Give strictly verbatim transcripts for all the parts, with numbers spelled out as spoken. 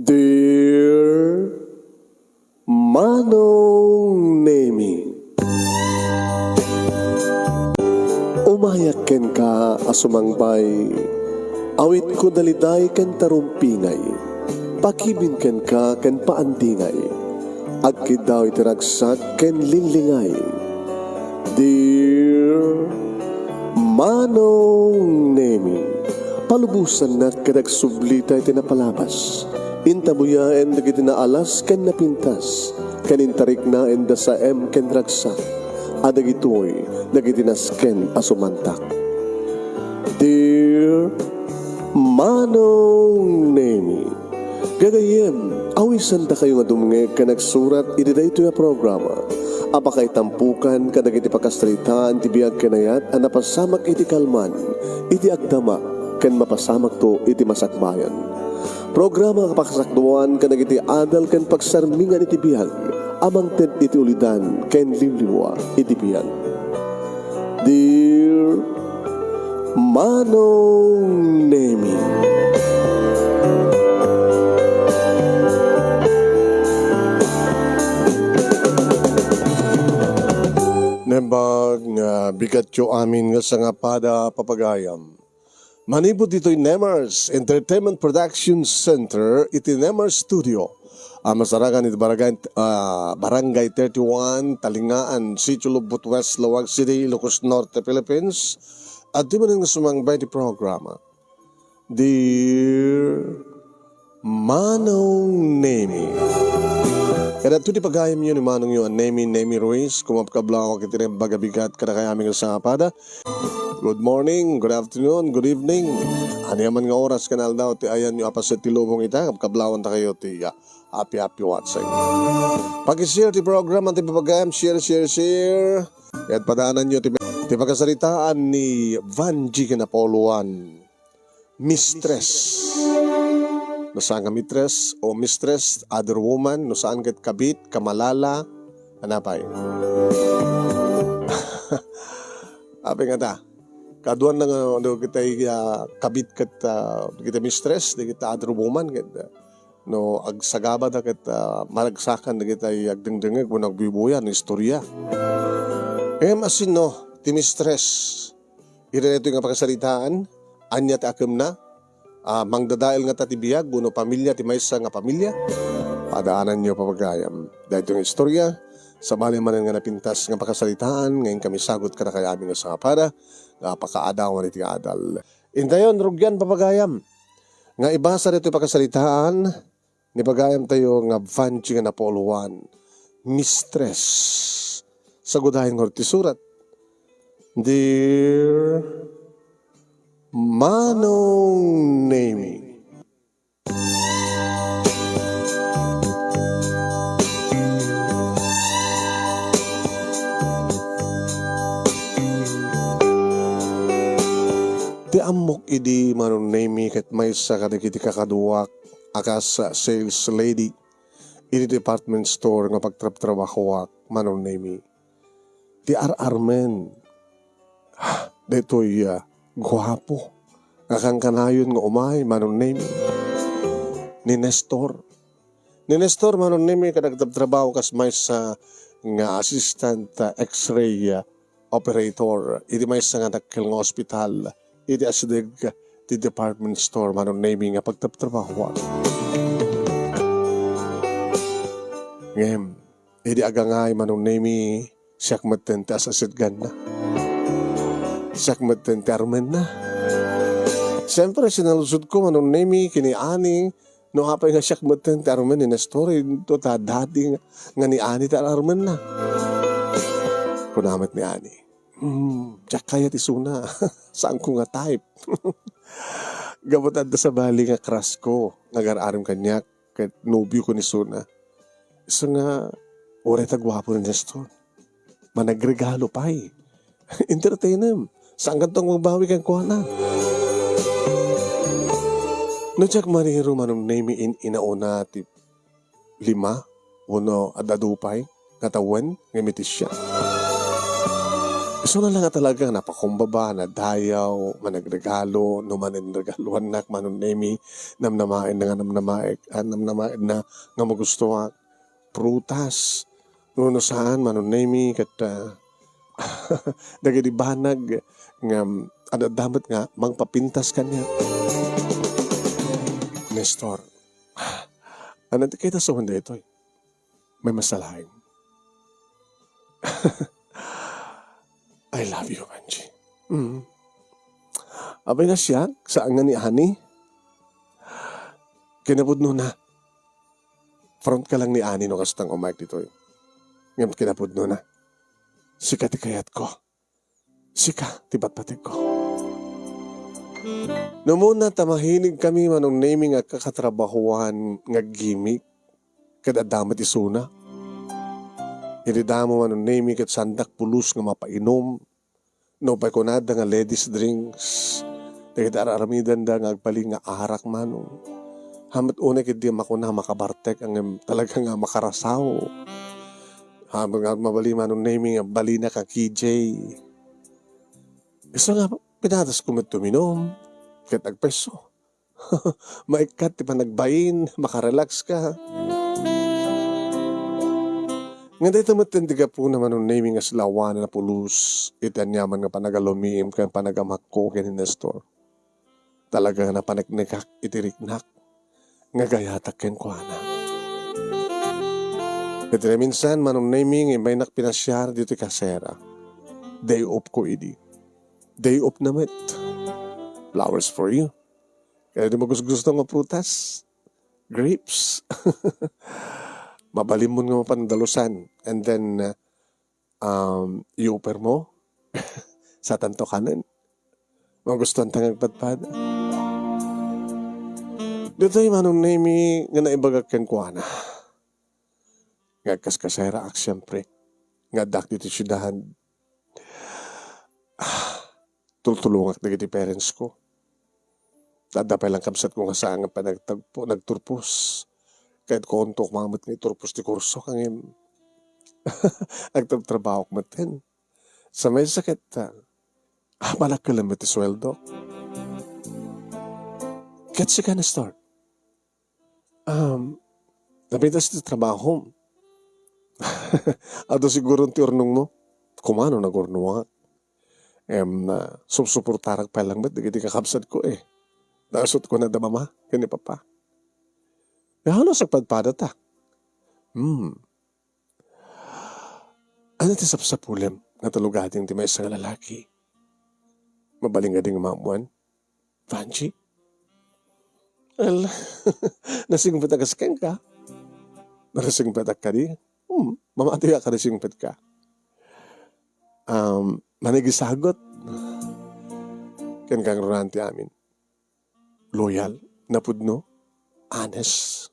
Dear Manong Nemi, umayak kenka a sumangbay, awitko daliday ken tarumpingay, pakibin kenka ken paandingay, agkiddaw iti ragsak ken linglingay. Dear Manong Nemi, palubosannak ket agsublita iti napalabas. Intabuyaen dagiti naalas ken napintas, ken intariknaen da saem ken ragsak, a dagitoy dagiti nasken a sumantak. Dear Manong Nemi, gagayyem, awisandakayo nga dumngeg ken agsurat iti daytoy a programa a pakaitampukan kadagiti pakasaritaan ti biag ken ayat a napasamak iti kalman, iti agdama, ken mapasamakto iti masakbayan. Programa a pakasakduan kadagiti adal ken pagsarmingan iti biag a mangted iti ulidan ken limlimua iti biag. Dear Manong Nemi. Nembag nga bigatyo amin nga sangapada, papagayam. Manipud ditoy Nemars Entertainment Production Center iti Nemars Studio a masarakan iti Barangay, ah, Barangay thirty-one, Talingaan, Sitio Lubot West, Laoag City, Ilocos Norte, Philippines. Adtoy manen nga sumangbay ti programa. Dear Manong Nemi. Kadato ti pagayamyo ni Manongyo a Nemi, Nemi Ruiz, kumapkablawak iti naimbag a bigat kadakayami nga sangapada. Good morning, good afternoon, good evening. Ania man nga oras ken aldaw ti ayanyo a paset ti lubong ita, kapkablawantakayo ti, ah, happy, happy watching. Paki-share ti program, ti papagayam, share, share, share. Ket padaananyo ti, ti pakasaritaan ni Vanji ken Apollo Juan. Mistress. No saan nga mistress o mistress, other woman, no saan ket kabit, kamalala, anapay. Apay ngata, kaduan na nga, no, kita, ah, kabit ket, ah, kita mistress, di kita other woman, ket, ah, no, agsagabada ket, ah, maragsakan dagiti agdengdengngeg wenno agbuybuya no istorya. Ngem asin no, ti mistress, iti daytoy nga pakasaritaan, ania ti akemna? Ah, mangdadael ngata ti biag wenno pamilia ti maysa nga pamilia? Padaananyo, papagayam, daytoy nga istorya, sabali manen nga napintas nga pakasaritaan nga inkami sagut kadakayami nga sangapada nga pakaadawan iti adal. Intayon, rugian, papagayam, nga ibasa daytoy pakasaritaan ni pagayamtayo nga Vanji nga Apollo Juan, mistress. Sagudayen ngarud ti surat. Dear Manong Nemi. Ti ammok idi, Manong Nemi, ket maysa kadagiti kakaduak a kas sales lady iti department store nga pagtrabtrabahoak, Manong Nemi. Ti ar-armen. Ah, daytoy, ah, guapo. Kakankanayon nga umay, Manong Nemi. Ni Nestor. Ni Nestor, Manong Nemi, ket agtrabtrabaho kas maysa nga assistant, ah, X-ray, ah, operator iti maysa nga dakkel nga ospital iti asideg ti department store, Manong Nemi, nga pagtrabtrabahoan. Ngem, idi agangay, Manong Nemi, siak metten ti asidegna. Siak metten ti armenna. Siyempre, sinaludsodko, Manong Nemi, ken ni Ani, no apay nga siak metten ti armen ni Nestor, no ta dati nga, nga ni Ani ti armenna. Kuna met ni Ani, "Hmm, diak kayat isuna. Saanko nga type." Gapu ta adda sabali nga crush ko nga agar-arem kaniak, ket nobio ko ni isuna. Isu nga, uray ta guapo ni Nestor, managregalo pay. Entertainem. Saankanto nga magbawi kenkuana. No diak mariro, Manong Nemi, in-inauna ti lima wenno ad-adu pay nga tawen nga mitisian. Isuna la nga talaga napakumbaba, nadayaw, managregalo, no managregaluannak, Manong Nemy, namnamaenna nga namnamaek, ah, namnamaenna nga magustoak. Prutas, no, no saan, Manong Nemy, ket, ah, dagiti banag nga, mm, ad-adda met nga mangpapintas kaniak. Nestor, ano ti kayat a sawen daytoy? May masalaing. I love you, Angie. Mm. Apay nga siak, saan nga ni Ani? Kinapudnona. Front ka lang ni Ani no kastang umayk ditoy. Ngem kinapudnona. Sika ti kayatko. Sika ti patpategko. No umuna ta mahinigkami, Manong Nemy, nga agkakatrabahoan nga gimik, ket adda met isuna. Idi damo, Manong Nemy, ket saandak pulos nga mapainom. Nupay kunada nga ladies drinks, dagiti ar-aramidenda nga agbalin nga arak, Manong. Haan met unay ketdi a makuna, makabartek, ngem talaga nga makarasaw. Haan met nga mabalin, Manong Nemy, nga balinak a K J. Isu nga pinadasko met uminum, ket agpayso. Maikkat ti panagbain, makarelax ka. Nga dayta met ti gapuna, Manong Nemy, nga silawanan a pulos iti aniaman nga panagalumiim ken panagamakko ken ni Nestor. Talaga nga napaneknekak iti riknak nga gayatak kenkuana. Iti naminsan, Manong Nemy, nga imbaynak pinasiar ditoy kasera. Day off ko idi. Day off na met. Flowers for you. Kaya di mo gusto nga prutas? Grapes. Mabalinmo nga mapan dalusan. And then, uh, um, i-offer mo. Saanto kanen. Magustuhan ta nga agpadpada. Ditoy, Manong Nemy, nga naibagak kenkuana. Nga agkaskaseraak, siempre. Nga addak ditoy siudad. Ah, tultulongak dagiti parents ko. Adda pay lang kabsatko nga saan nga panagtagpo, nagturpos. Kayatko unto koma met nga iturpos ti kurso, ngem agtrabtrabahok metten. Sa maysa ket, ah, ah, malakkel met ti sueldo. Ket sika, Nestor? Um, napitas ti trabaho. Adu siguro ti urnongmo? Kumano nagurnoak? Em, na, supsuportarak pay lang met dagiti kakabsatko, eh. Naisut ko na da mama, ken ni papa. Ya, halos agpadpadata. Hmm. Ano ti sapsapulem nga talugading ti maysa nga lalaki? Mabalin nga di nga maammuan? Vanji? Well, nasingpet a kas kenka. Nasingpet a kadi? Hmm, mamati a kadi singpet ka. Um, manigisagot. Ken kangrunaan ti amin. Loyal, napudno, honest.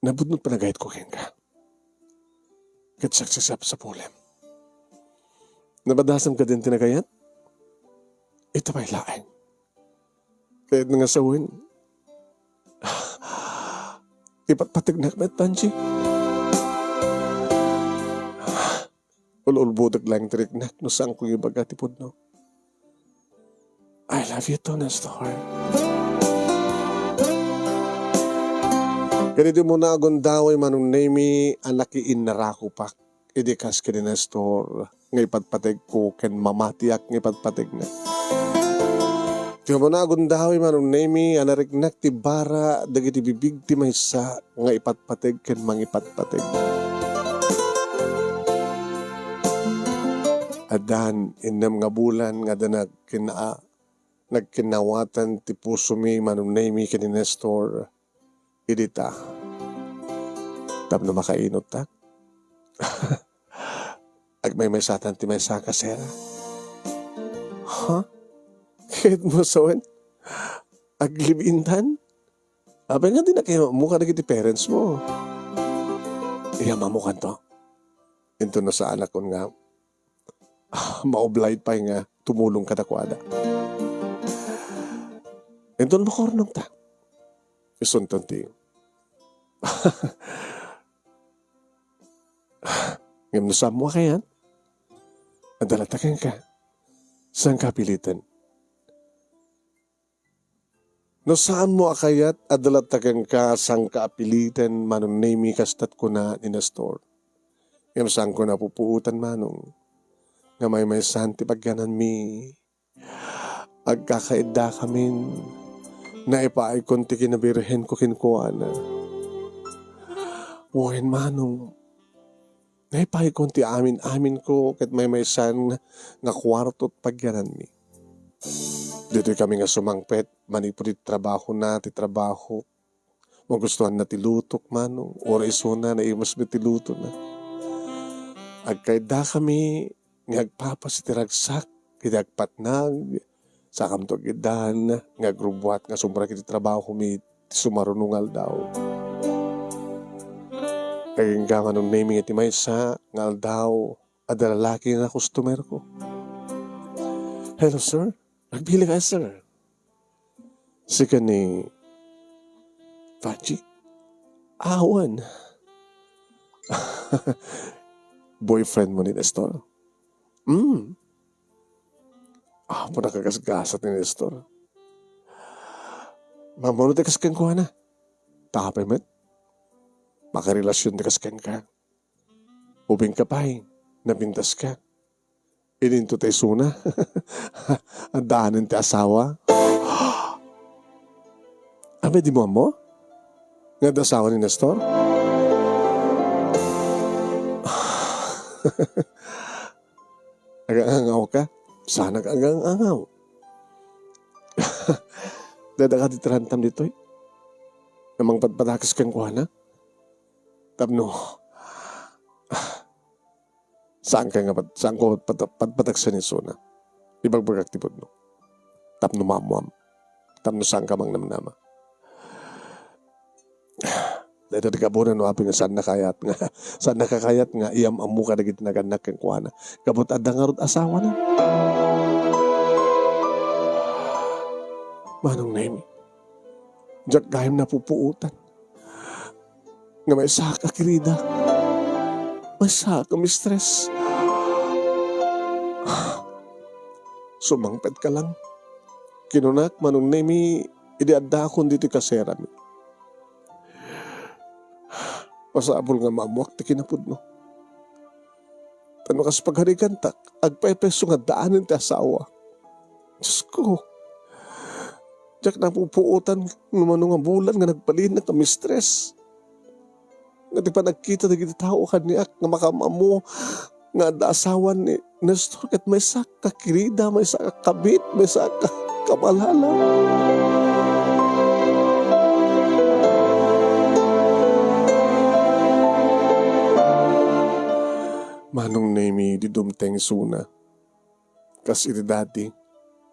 Napudno panagayatko kenka. Ket siak ti sapsapulem. Nabadasam kadin ti nagayat? Ita pay laeng. Kayat nga sawen. Ipatpategnak met, Panji. Ul-ulbodek laeng ti riknak no saanko nga ibaga ti pudno. I love you too, Nestor. Ket idi umuna a gundaway, Manong Nemy, a nakiinnarakopak idi kas ken ni Nestor nga ipatpategko ken mamatiak nga ipatpategna. Ti umuna a gundaway, Manong Nemy, a nariknak ti bara dagiti bibig ti maysa nga ipatpateg ken mangipatpateg. Addan innem nga bulan nga adda nagkinna-, nagkinnawatan ti pusomi, Manong Nemy, ken ni Nestor. Idi ta, tapno makainot ta. Agmaymaysatan ti maysa a kasera. Ha? Ket mo sawen? Aglibintan? Apay nga di na kayo mamuka dagiti parents mo? Iya, mamukan to. Into no saan akon nga, ah, maoblight pay nga tumulong kadakuada. Inton makurnong ta. Isunton ti. Ngem no sammo kayan, Adda latta kenka. Saanka a piliten. No saanmo a kayat, adda latta kenka, saanka a piliten, Manong Nemi, kasto't kuna ni Nestor. Ngem saanko napupuotan, Manong, nga maymaysan ti pagyananmi. Agkakaiddakamin. Naipaayko ti kinabirhenko kenkuana. Wen, Manong, naipaayko ti amin-aminko ket maymaysan nga kuarto't pagyananmi. Ditoy kami nga sumangpet manipud ti trabahona, ti trabaho. Magustuanna ti lutok, Manong, uray isuna, naimusmi ti lutona. Agkaiddakami nga agpapas iti ragsak iti agpatnag, sakamto agiddan nga agrubbuat nga sumrek iti trabahomi ti sumaruno nga aldaw. Agingga, Manong Nemi, nga iti maysa nga aldaw, adda lalaki nga customerko. "Hello, sir. Nagbilik ka, sir?" "Sika ni Pachi?" "Awan." "Boyfriend mo ni Nestor?" "Hmm." Apo, nakagasgasat ni Nestor. "Mamano ti kas kenkuana?" "Tapay met. Makarelasion ti kas kenka. Ubing ka pay, napintas ka. Ininto ta isuna. Addaanen ti asawa." "Abay, dimo ammo nga adda asawa ni Nestor?" "Agangangaw ka? Saanak agangangaw. Dada ka ti tarantam ditoy nga mangpadpadakes kenkuana? Tapno saanka nga pad-, saanko pad-, padpadaksen isuna. Ibagbagak ti pudno. Tapno maammoam. Tapno saanka mangnamnama. Dayta ti gapuna no apay nga saannaka kayat nga, saannaka kayat nga iyam-ammo kadagiti nagannak kenkuana. Gapu ta adda ngarud asawana." "Manong Nemi, diak gayam napupuotan nga maysaak a kirida, maysaak a mistress. Sumangpetka lang," kinunak, Manong Nemi, idi addakon ditoy kaserami. "Masapul nga maammoak ti kinapudno. Ta no kas pagarigantak, agpaypayso nga addaanen ti asawa. Diosko, diak napupuotan no mano nga bulan nga nagbalinak a mistress. Nga ti panagkita dagiti tao kaniak nga makaam-ammo nga adda asawan ni Nestor ket maysaak a kirida, maysaak a kabit, maysaak a kamalala." Manong Nemi, idi dumteng isuna, kas iti dati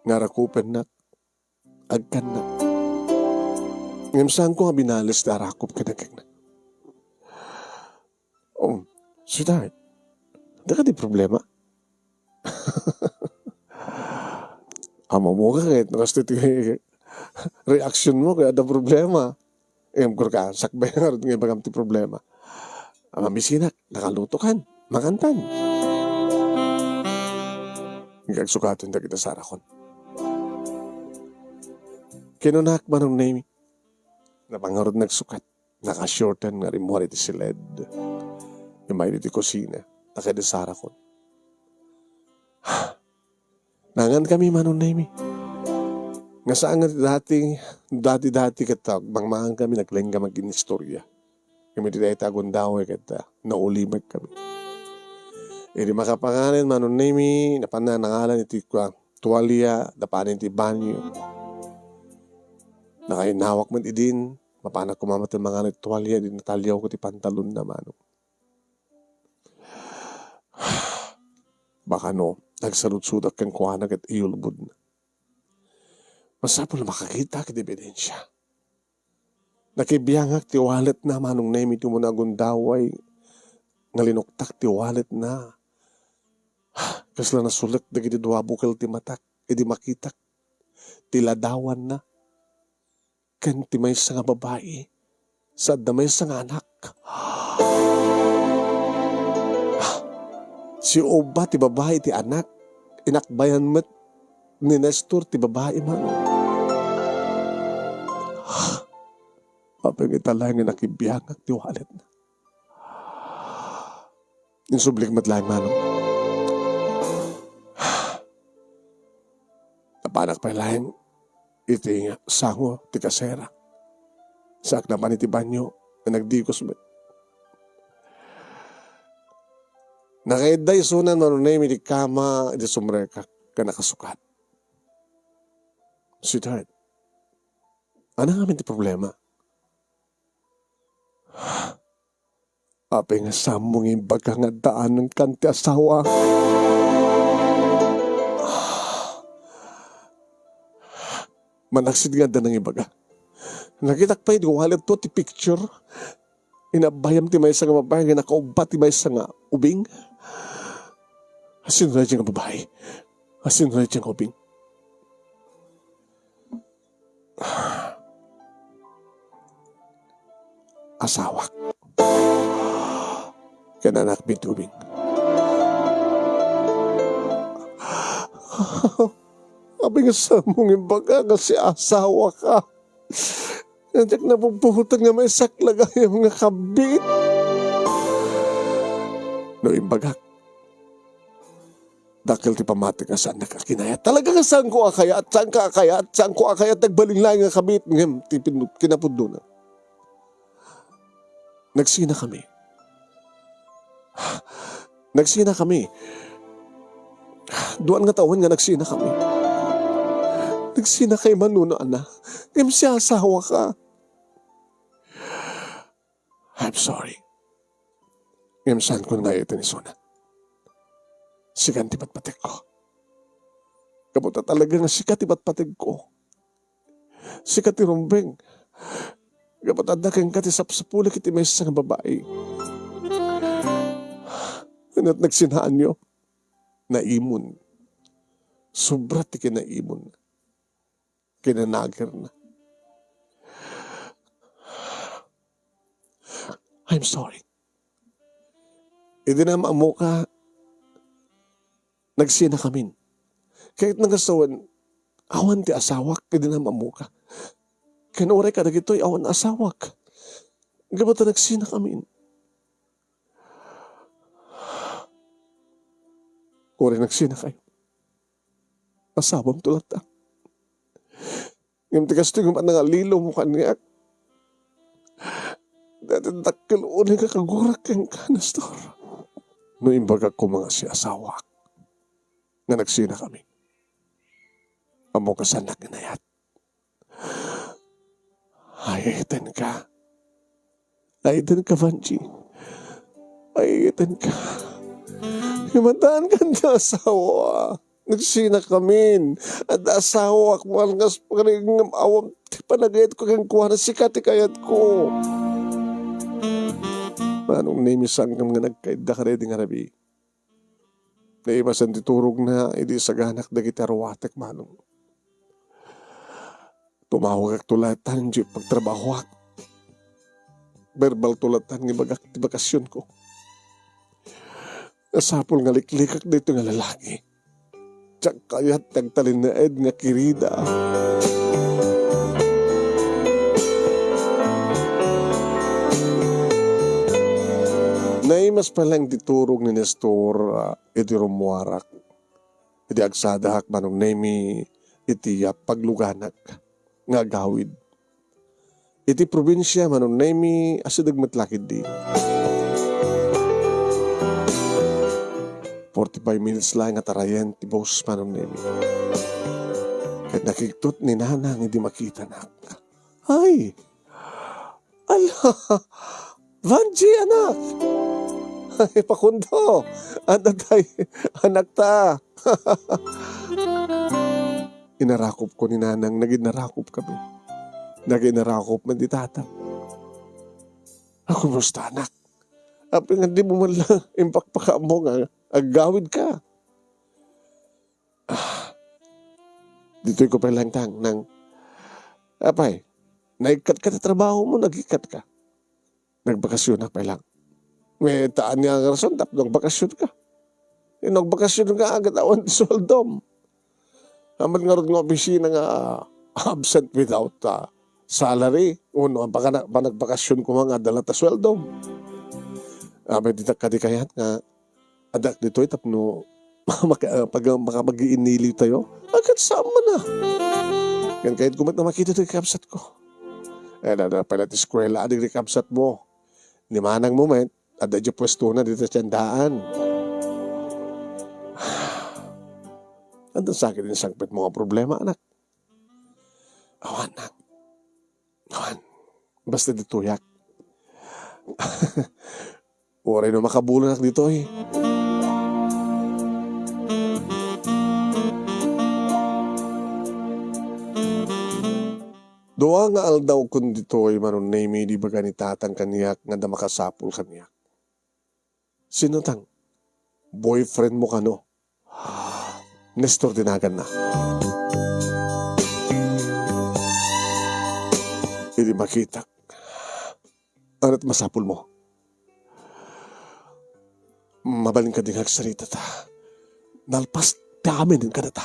nga arakupennak, agkannak. Ngem saanko nga binales ti arakup kadagitna. "Oh, sweetheart, adda kadi problema?" "Ammom ka ket no kasta ti reaction mo ket adda problema." Ngem kunaka, "Sakbay ngarud nga ibagam ti problema. Amamisinak, nakalutokan, mangantan." Agsukaten dagiti sarakon. Kinunak, Manong Nemi. Napan ngarud nagsukat. Naka-shorten nga rimmuar iti siled. Immay iti kusina, ta kadi sarakon. Nangankami, Manong Nemi. Nga saan nga dati, dati-dati ket agmangmangankami, naglenggam agin-istoria. Ngem iti dayta a gundaway ket, ah, naulimekkami. Idi makapanganen, Manong Nemi, napanna nangalan iti kua-, tualia, napanen ti banyo. Nakainawak met idin, mapanak koma met manganen ti tualia, idi nataliawko ti pantalonna, Manong. Baka no, nagsaludsodak kenkuana ket iyulbodna. Masapul a makakitak iti ebidensia. Nakibiangak ti walletna, Manong Nemi, ti umuna a gundaway nga linuktak ti walletna. Kasla nasulek dagiti dua bukel ti matak idi makitak ti ladawanna ken ti maysa nga babai sa adda maysa nga anak. Siubba ti babai ti anak, inakbayan met ni Nestor ti babai, Manong. Apay nga ita laeng nga nakibiangak ti walletna. Insublik met laeng, Manong. Napanak pay laeng iti sango ti kasera. Saak napan iti banyo nga nagdikos met. Nakaidda isuna, Manong Nemi, iti kama iti sumrekak ken nakasukat. Sweetheart, ania ngamin ti problema? Apay nga saanmo nga imbaga nga addaanenkan ti asawa? Manaksid nga adda nangibaga. Nakitak pay iti walletto ti picture. Inabbayam ti maysa nga babai nga nakaubba ti maysa nga ubing. Asino daydiay nga babai? Asino daydiay nga ubing? Asawak. Ken anak, bitubing. Apay nga saanmo nga imbaga nga si asawaka? Nga diak nabubuteng nga maysak la gayam nga kabit. No imbagak, dakkel ti pammatik a saannak a kinayat. Talaga nga saanko a kayat, saanka a kayat, saanko a kayat, nagbalin laeng nga kabit, ngem ti pin-, kinapudnona. Nagsinakami. Nagsinakami. Dua nga tawen nga nagsinakami. Nagsinakami, Manong Nemi. Ngem si asawaka. I'm sorry. Ngem saanko nga iten isuna. Sika ti patpategko. Gapu ta talaga nga sika ti patpategko. Sika ti rumbeng. Gapu ta adda kenka ti sapsapulik iti maysa nga babai. Ket nagsinaanyo. Naimon. Sobra ti kinaimon. Kinanagerna. I'm sorry. Idi naam-ammoka, nagsinakamin. Ket nagasawen, awan ti asawak, idi naam-ammoka. Ken uray kadagitoy, awan asawak. Gapu ta nagsinakamin. Uray nagsinakayo. Asawamto latta. Ngem ti kastoy nga panangalilaw mo kaniak, dayta dakkel unay nga kagurak kenka, Nestor. No imbagak koma nga si asawak nga nagsinakami, ammok a saannak inayat. Ay, itenka. Ay, itenka, Vangie. Ay, itenka. Himataankan ti asawa. Nagsinakamin. Adda asawak, malngas pa ngem awan ti panagayatko kenkuana, sika ti kayatko. Manong Nemi, saankam nga nagkaidda kadaydi nga rabii. Naipasen ti turogna idi isaganak dagiti aruatek, Manong. Tumawagakto laeng diay pagtrabahoak. Berbalto laeng nga ibagak ti bakasionko. Masapul nga liklikak daytoy nga lalaki. Diak kayat ti agtalinaed nga kirida. Naimas pay laeng ti turog ni Nestor, ah, idi rummuarak. Idi agsadaak, Manong Nemi, iti, ah, pagluganak nga agawid. Iti probinsia, Manong Nemi, asideg met la ketdi. Forty-five minutes laeng nga tarayen ti bus, Manong Nemi. Ket nakigtot ni Nanang idi makitanak. Ay! Ala! Vangie, anak! Ay, Pakundo! Adda tay anakta! Inarakupko ni Nanang, naginarakupkami. Naginarakop met ni Tatang. Ah, kumusta, anak? Apay nga dimo man la impakpakaammo nga aggawidka? Ah, ditoyko pay laeng, Nang. Apay, naikkatka ti trabahomo, nagikkatka? Nagbakasionak pay laeng. Wen, ania nga rason tapno nagbakasionka? Ti nagbakasyon ka, ket awan ti sueldom. Aman ngarud nga opisina nga absent without, ah, salary, wenno pagana-, panagbakasyon koma nga adda latta sueldom. Apay, ditak kadi kayat nga addak ditoy tapno maka-, pag-, makapag-iiniliw tayo? Agkat saan man, ah. Ken kayat ko met nga makita ti kabsat ko. Eh, na, na, pala ti eskwela, adik ti kabsat mo. Ni manang mo met, adda diay puesto na dita tiendaan. Ania ti sakit ti sangpet mo nga problema, anak? Awan, nak. Awan. Basta ditoyak. Uray no makabulonak ditoy. Dua nga aldaw kun ditoy, Manong Nemy, idi ibaga ni tatang kaniak nga adda makasapul kaniak. Sino tang? Boyfriend mo kano? Nestor ti naganna. Idi makitak, ania ti masapul mo? Mabalin kadi nga agsarita ta nalpas ti amin kadata.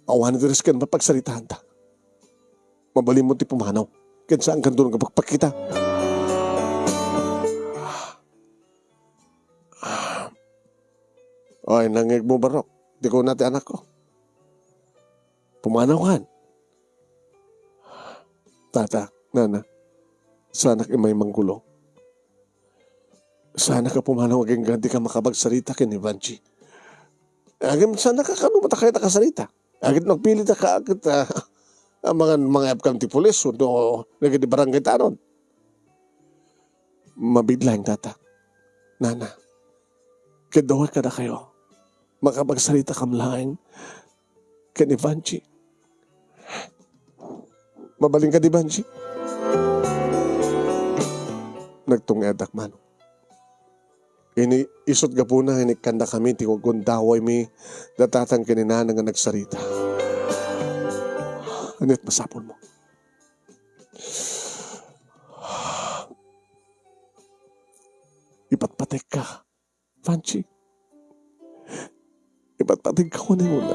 Awan ti risken mapagsaritanta. Mabalin mo ti pumanaw. Ken saan kanto nga pagpakita. Ay, nangngeg mo, barok. Di ko na ti anak ko. Pumanaw kan. Tata, nana, saanak immay manggulo. Saanak a pumanaw agingga dika makapagsarita ken ni Vanchi. Agim, saanak a kano matakayat a kasarita. Agit nagpili ta ka, agit, ah, amangan mangayab kam ti pulis, wenno dagiti barangay tanod. Mabiit laeng, tata. Nana, kadua kadakayo. Makapagsaritaka laeng ken ni Vanchi. Mabalin kadi, Vanchi? Nagtung-edak man. Ini, isut' gapuna nga inikkandakami ti gundawaymi da tatang ken ni nana nga nagsarita. Ania ti masapul mo? Ipatpategka, Vanchi. Ipatpategka, kunak, una.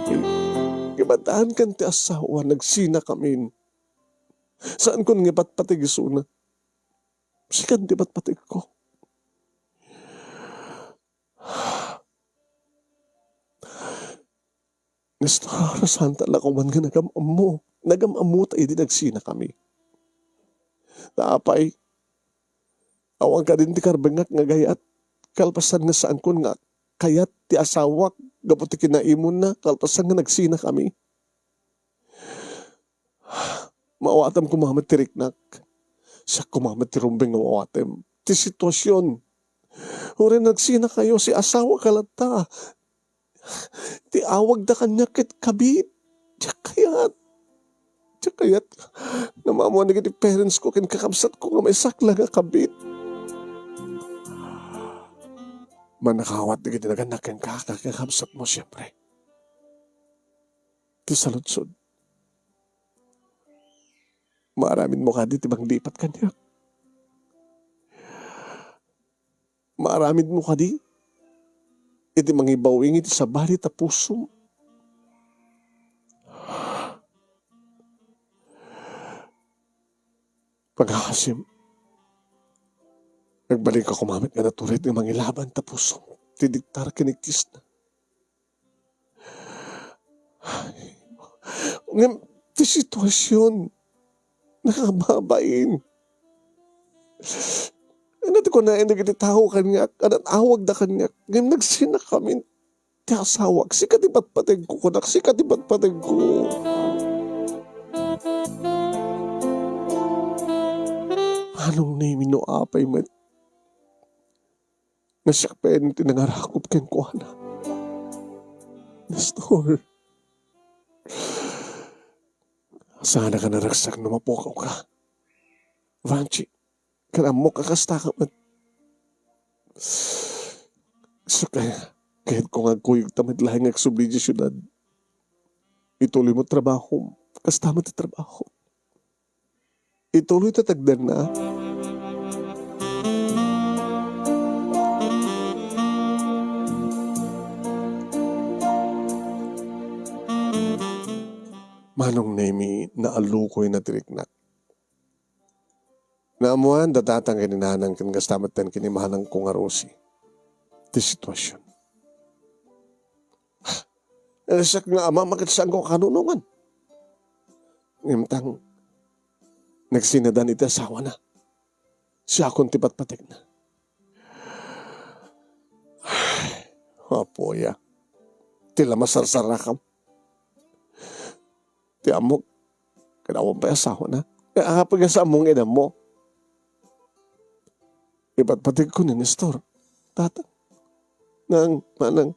Ibataan kan ti asawa, nagsinakamin. Saankon nga ipatpateg isuna. Sikan ti ipatpategko. Nestor, saan ta la koman nga nagam-ammo. Nagam-ammo ta idi nagsinakami. Ta apay, awan kadin ti karbengak nga gayat, kalpasan nga saankon nga kayat ti asawak gapu ti kinaimonna, kalpasan nga nagsinakami. Maawatam koma met ti riknak. Siak koma met ti rumbeng nga maawatem. Ti situasion. Uray nagsinakayo, si asawaka latta. Ti awagda kaniak ket kabit. Diak kayat. Diak kayat. Namammuan dagiti parents ko ken kakabsatko nga maisaklang a kabit. Mannakawat dagiti nagannak kenka, kakabsatmo, siempre. Ti saludsod. Maaramidmo kadi ti manglipat kaniak? Maaramidmo kadi iti mangibawing iti sabali ta pusom? Pangaasim, agbalinka koma met nga natured nga mangilaban ta pusom ti diktar ken ni Kisna. Ngem ti situasion, nakababain. Ania ti kunaen dagiti tao kaniak, adat awagda kaniak, ngem nagsinakamin ti asawak. Sika ti patpategko, kunak, sika ti patpategko. Manong Nemy, no apay met nga siak pay ti nangarakop kenkuana. Nestor, saanka a naragsak no mapukawka. Vanchi, ken ammok a kastaka met. Isu kayatko nga agkuyogta met laeng nga agsubli idiay siudad. Ituloymo ti trabahom. Kasta met ti trabahom. Ituloy ta tagdanna. Manong Nemi, naalukoy na ti riknak. Naammoan da tatang ken ni nanang ken kasta met ken ni manangko nga Rosie ti sitwasion. Eh, siak nga ama, ket saanko a kanunongan. Ngem ta, nagsinadan iti asawana. Siakon ti patpategna. Apo, ya. Ti la masarsarrakam. Ti ammok, ket awan pay asawana. Apay nga sa ammok nga inammo? Ipatpategko ni Nestor. Tatang. Nang, manang.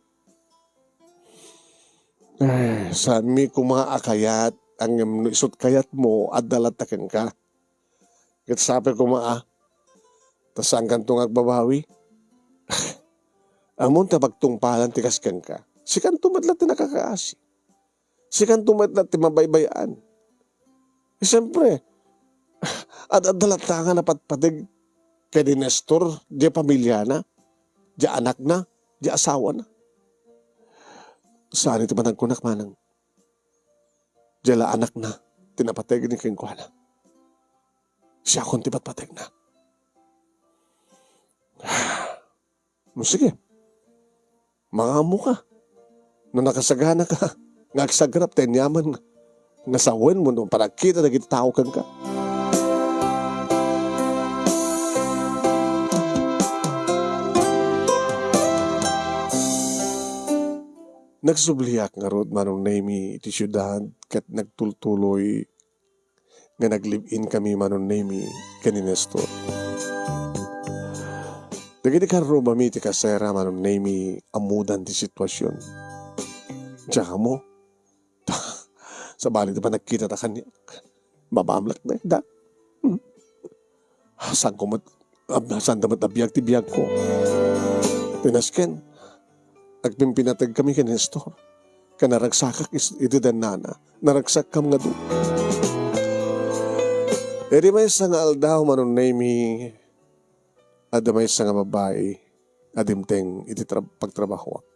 Eh, saanmi koma a kayat, ngem no isut' kayatmo, adda latta kenka. Ket sapay koma a, ta saankanto nga agbabawi. Ammom ta pagtungpalan ti kas kenka. Sikanto met la ti nakakaasi. Sikanto met la ti mabaybay-an. Siempre, ad-adda latta nga napatpateg ken ni Nestor, diay pamiliana, diay anakna, diay asawana. Saan iti panagkunak, manang. Diay la anakna ti napateg ni kenkuana. Siakon ti patpategna. No, sige. Mangaammoka. No nakasaganaka nga agsagrap ti aniaman nga sawenmo no panagkita dagiti tao kenka. Nagsubliak ngarud, Manong Nemi, iti siudad ket nagtultuloy nga nag-live-in kami, Manong Nemi, ken ni Nestor. Dagiti karrubami iti kasera, Manong Nemi, ammodan ti sitwasion. Diak ammo. Sabali ti panagkitata kaniak, mabamlak dayta. Hmm. Saanko met, ab-, saanda met a biag ti biagko. Ti nasken, agpimpinateg kami ken ni Nestor. Ken naragsakak is-, iti dennana, naragsakkam nga du. Iti maysa nga aldaw, Manong Nemi, adda maysa nga babai a dimteng iti tra-, pagtrabahoak.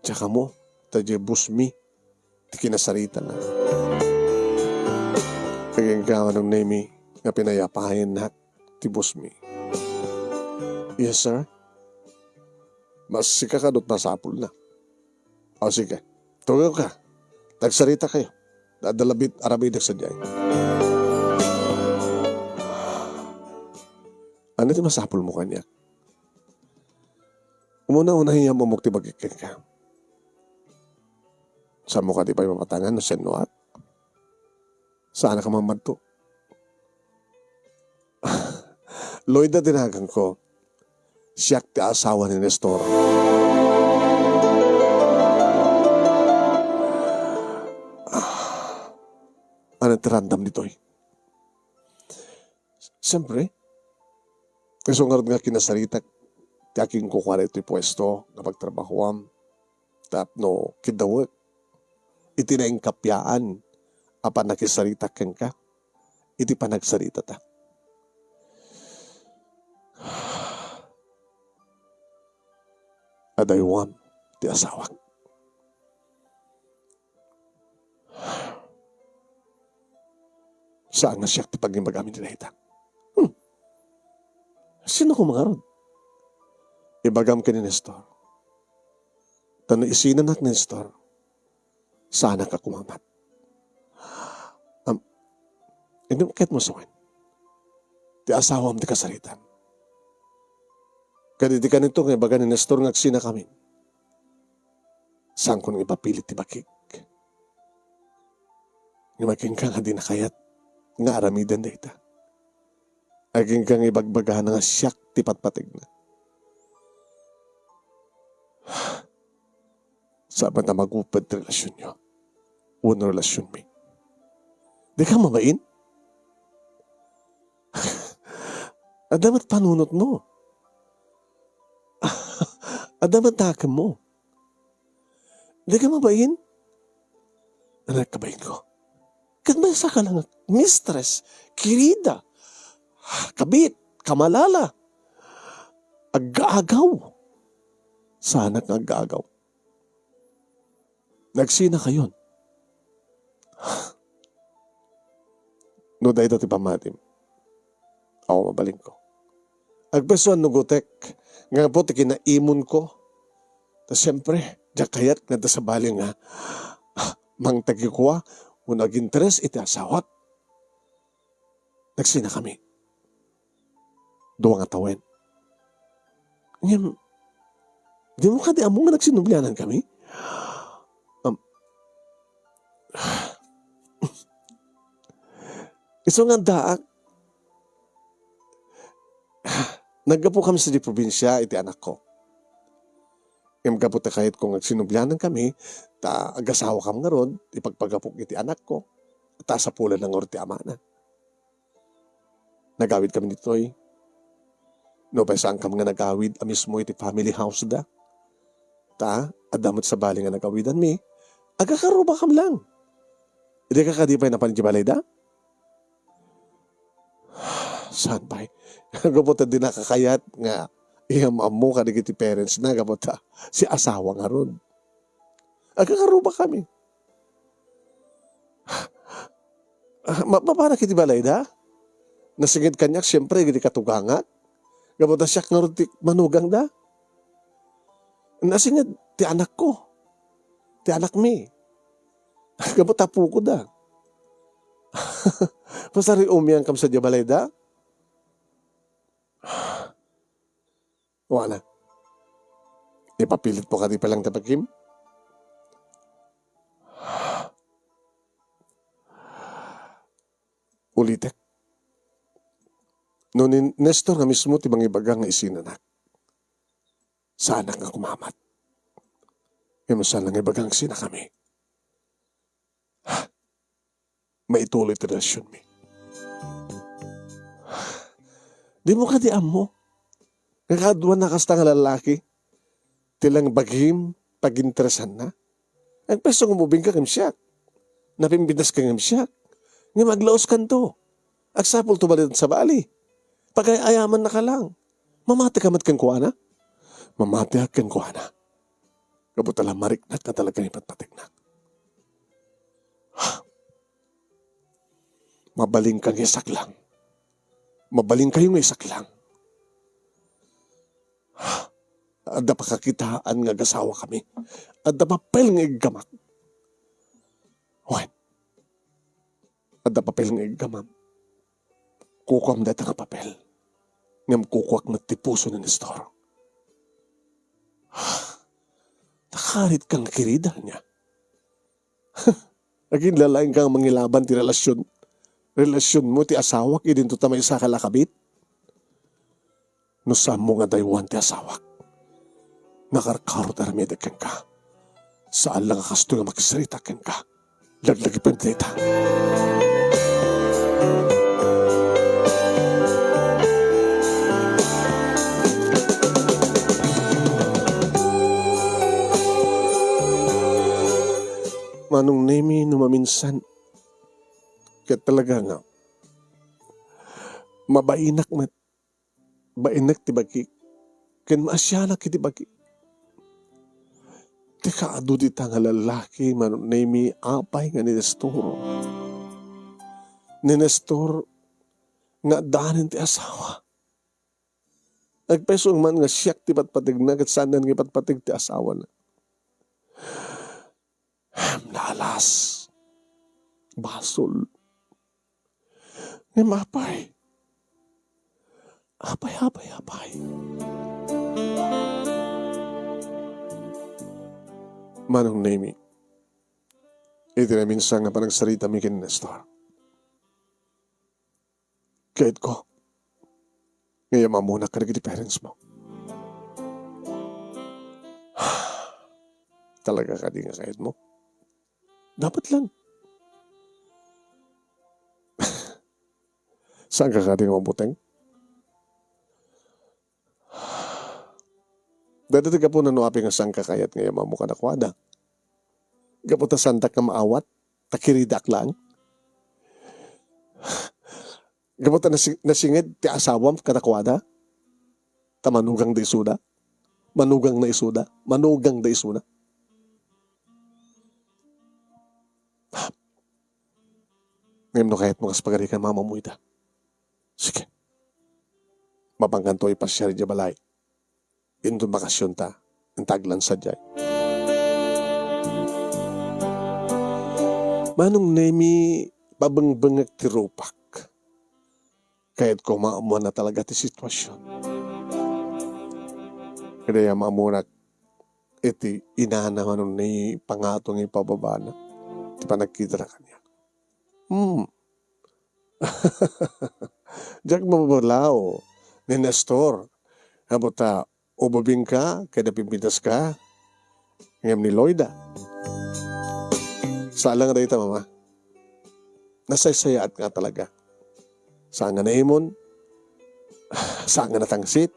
Diak ammo, ta diay boss mi ti kinasaritana. Agingga, Manong Nemi, nga pinayapayennak ti boss mi. Yes, sir. Masikaka no masapulna. O, sige. Tungawka. Tagsarita kayo. Adda labit aramidek sadiay. Ania ti masapulmo kaniak? Umuna-una, hiyammok ti bagik kenka. Saanmo kadi pay mapatangan no siannoak? Saanka mamadto. Loida ti naganko. Siak ti asawa ni Nestor. Ah, ania ti randam ditoy? Siyempre, isu ngarud nga kinasaritak ti akinkukuana iti puesto nga pagtrabahoam. Tapno kiddawek iti naingkapiaan a pannakisaritak kenka iti panagsaritata. Adaywam ti asawak. Saan nga siak ti pagimbaga amin dayta. Hmm. Sino koma ngarud? Ibagam ken ni Nestor. Ta no isinanak ni Nestor, saanak a kumamat. Am, inno ket mo saan. Ti asawam ti kasaritam. Ket idi kanito nga ibaga ni Nestor nga agsinakamin, saankon nga ipapilit ti bakik. Ngem agingga nga dina kayat nga aramiden dayta. Agingga nga ibagbagana nga siak ti patpategna. Saan a magupod ti relasionyo wenno relasionmi. Dika mabain? Adda met panunotmo. Adda met nakemmo. Dika mabain? Ania ti kabainko? Ket maysa ka la nga mistress, kirida, kabit, kamalala, aggaagaw. Saanak nga aggaagaw. Nagsinakayon. No dayta ti pammatim, awan mabalinko. Agpayso a nugotek nga gapu ti kinaimonko. Ta siempre, diak kayat nga adda sabali nga mangtagikua wenno aginteres iti asawak. Nagsinakami. Dua nga tawen. Ngem, dimo kadi ammo nga nagsinublianankami? Am, isu nga addaak, naggapukami sadiay probinsia iti anakko. Ngem gapu ta kayatko nga agsinublianankami, ta agasawakam ngarud, ipagpagapok iti anakko, ta asapulanna ngarud ti amana. Nagawidkami ditoy. Nupay saankam nga nagawid a mismo iti family house da. Ta, adda met sabali nga nagawidanmi, agakarrubakam lang. Dika kadi pay napan idiay balayda? Saan pay? Gapu ta dinaka kayat nga iam-ammo kadagiti parents na, gapu ta si asawa ngarud. Agakarrubakami. Ah, ma-, mapanak iti balayda? Nasinged kaniak, siempre, iti katugangak. Gapu ta siak ngarud ti manugangda. Nasinged ti anakko. Ti anakmi. Gapu ta apokoda. Masari umiangkam sadiay balayda? Wana. Ipapilitmo kadi pay lang ti bagim? Ulitek. No ni Nestor nga mismo ti mangibaga nga isinanak, saanak nga kumamat. Ngem saan nga ibaga nga isinakami. Maituloy ti relasionmi. Dimo kadi ammo nga kaaduan a kasta nga lallaki ti lang bagim paginteresanna? Agpayso nga umubingka ngem siak. Napimpintaska ngem siak. Ngem aglauskanto. Agsapulto balet sabali. Pagay-ayamannaka lang. Mamateka met kenkuana? Mamatiak kenkuana. Gapu ta la mariknak nga talaga nga ipatpategnak. Mabalinka nga isaklang. Mabalinkayo nga isaklang. Adda pakakitaan nga agasawakami. Adda papel nga iggamak. Wen, adda papel nga iggamam. Kukuam dayta nga papel. Ngem kukuak met ti puso ni Nestor. Nakaritka nga kirida niya. Aginlalaing ka nga mangilaban ti relasion, relasionmo ti asawak idinto ta maysaka la a kabit? No saanmo nga daywan ti asawak, nakarkaro ti aramidek kenka. Saan la nga kastoy nga makisarita kenka. Laglagipen dayta. Manong Nemi, no maminsan, ket talaga nga, mabainak met, bainak ti bagik, ken maasianak iti bagik. Ti kaadu dita nga lallaki, Manong Nemi, apay nga ni Nestor. Ni Nestor nga addanen ti asawa. Agpayso man nga siak ti patpategna ket saanen nga ipatpateg ti asawana. Naalas. Basol. Ngem apay? Apay, apay, apay? Manong Nemi, iti naminsan nga panagsaritami ken Nestor, kayatko nga iam-ammonak kadagiti parents mo. Talaga kadi nga kayatmo? Dapat lang. Saan ka kadi nga mabuteng? Dayta ti gapuna no apay nga saan ka kayat nga iam-ammo kadakuada. Gapu ta saandak nga maawat, ta kiridak laeng. Gapu ta nasi-, nasinged ti asawam kadakuada, ta manugang da isuda. Manugang na isuda. Manugang da isuda. Ngem no kayatmo kas pagarigan, Mama, umuyda. Sige. Mapankanto ipasiar idiay balay. Inton bakasionta, inta aglansa idiay. Manong Nemi, pabengbengek ti rupak. Kayatko maammuanna talaga ti sitwasion. Kadi a maamunak iti inana, Manong Nemi, pangato nga ipababana ti panagkitana kaniak. Hmm. Diak mababalaw ni Nestor. Apo ta, ubabingka, kadi pimpitaska, ngem ni Loida. Saan lang dayta, Mama. Nasaysayaat nga talaga. Saan nga naimon, saan nga natangsit,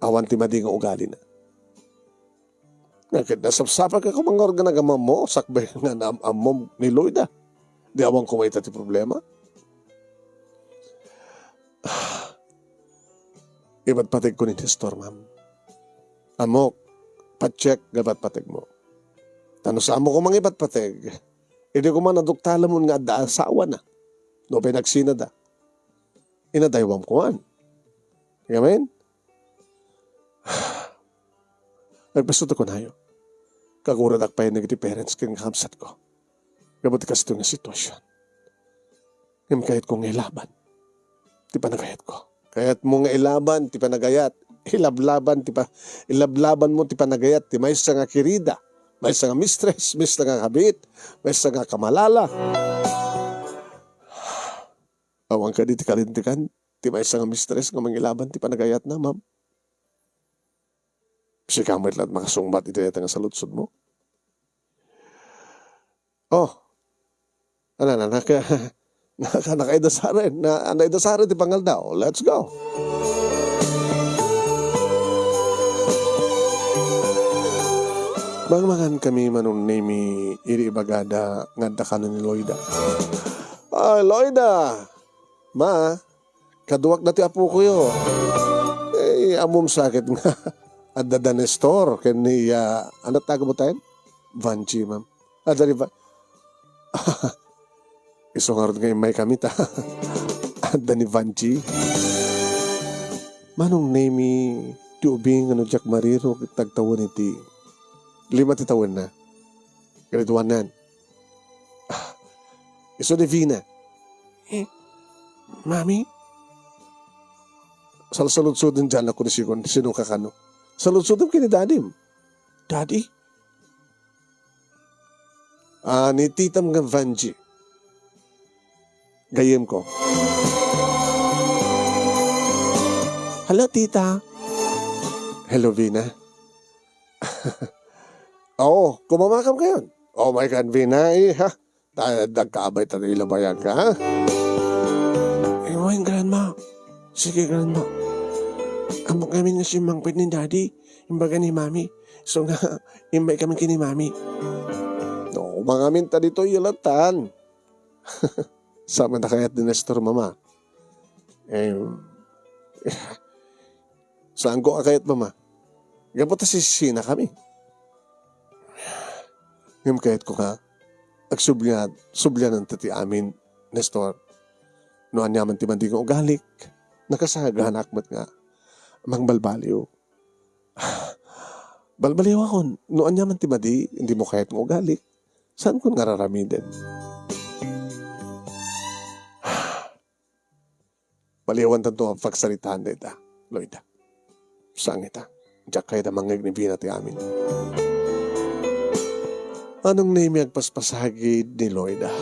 awan ti madi nga ugalina. Nga ket nasapsapaka koma nga organ nga ammo, sakbay nga naam-ammom ni Loida. Di awan koma ita ti problema. Ipatpategko ni Nestor, Ma'am. Ammok, pacheck nga patpategmo. Ta no saanmo koma nga ipatpateg, idi koma naduktalamon nga adda asawana, no pinagsinada, inadaywam kuan. Amen? Nagpasuto ko nayo. Kaguradak pay dagiti parents ken kakabsatko. Gapu ti kastoy nga sitwasion. Ngem kayatko nga ilaban ti panagayatko. Kayatmo nga ilaban ti panagayat. Ilablaban ti pa-, ilablabanmo ti panagayat ti maysa nga kirida, maysa nga mistress, maysa nga kabit, maysa nga kamalala. Awan kadi ti kalintegan ti maysa nga mistress nga mangilaban ti panagayatna, Ma'am? Sika met laeng makasungbat iti dayta nga saludsodmo. Oh. Ala, na, naka-, naka-, nakaidasaren. Na, naidasaren ti pangaldaw. Let's go. Mangmangan kami, Manong Nemi, idi ibagada nga adda kano ni Loida. Ay, Loida! Ma, kaduak dati apokoyo. Eh, ammom sa ket nga adda da Nestor ken ni, ah, ano tawag mo tayo? Vanji, ma'am. Adda ni Va-, isu ngarud nga immay kami ta adda ni Vanji. Manong Nemi, ti ubing nga no diak mariro ket tagtawen iti lima ti tawenna. Grade one nan. Ah, isu ni Vina. Eh, Mami? Salsaludsoden diay anak ko ni Sigon, sino ka kano? Saludsodem ken ni Dadim. Daddy? Ah, ni titam nga Vanji. Gayyem ko. Hello, tita. Hello, Vina. Oo, kumamakam kayon. Oh my God, Vina, eh, ha? Ta-, nagkaabay tayo ilabayan ka, ha? Eh, wen, Grandma. Sige, Grandma. Ammok ngamin nga simmangpet ni Daddy. Imbaga ni Mami. So nga, imbay kami ken ni Mami. No, mangamin ta dito, yalatan. Sa man kayat ni Nestor, Mama. Eh, saan ko a kayat, Mama? Gapu ta sisina kami. Ngem kayat ko nga, agsubli-, sublianan ta ti amin, Nestor. No aniaman ti madi nga ugalik, nakasaganak met nga mangbalbaliw. Balbaliwakon, no aniaman ti madi, hindi mo kayat nga ugalik, saan kon nga raramiden? Maliwan tanto a pagsaritaan dayta, Loida. Sangita. Diak kayat a mangngeg ni Vina ti amin. Manong Nemi, agpaspasagid ni Loida.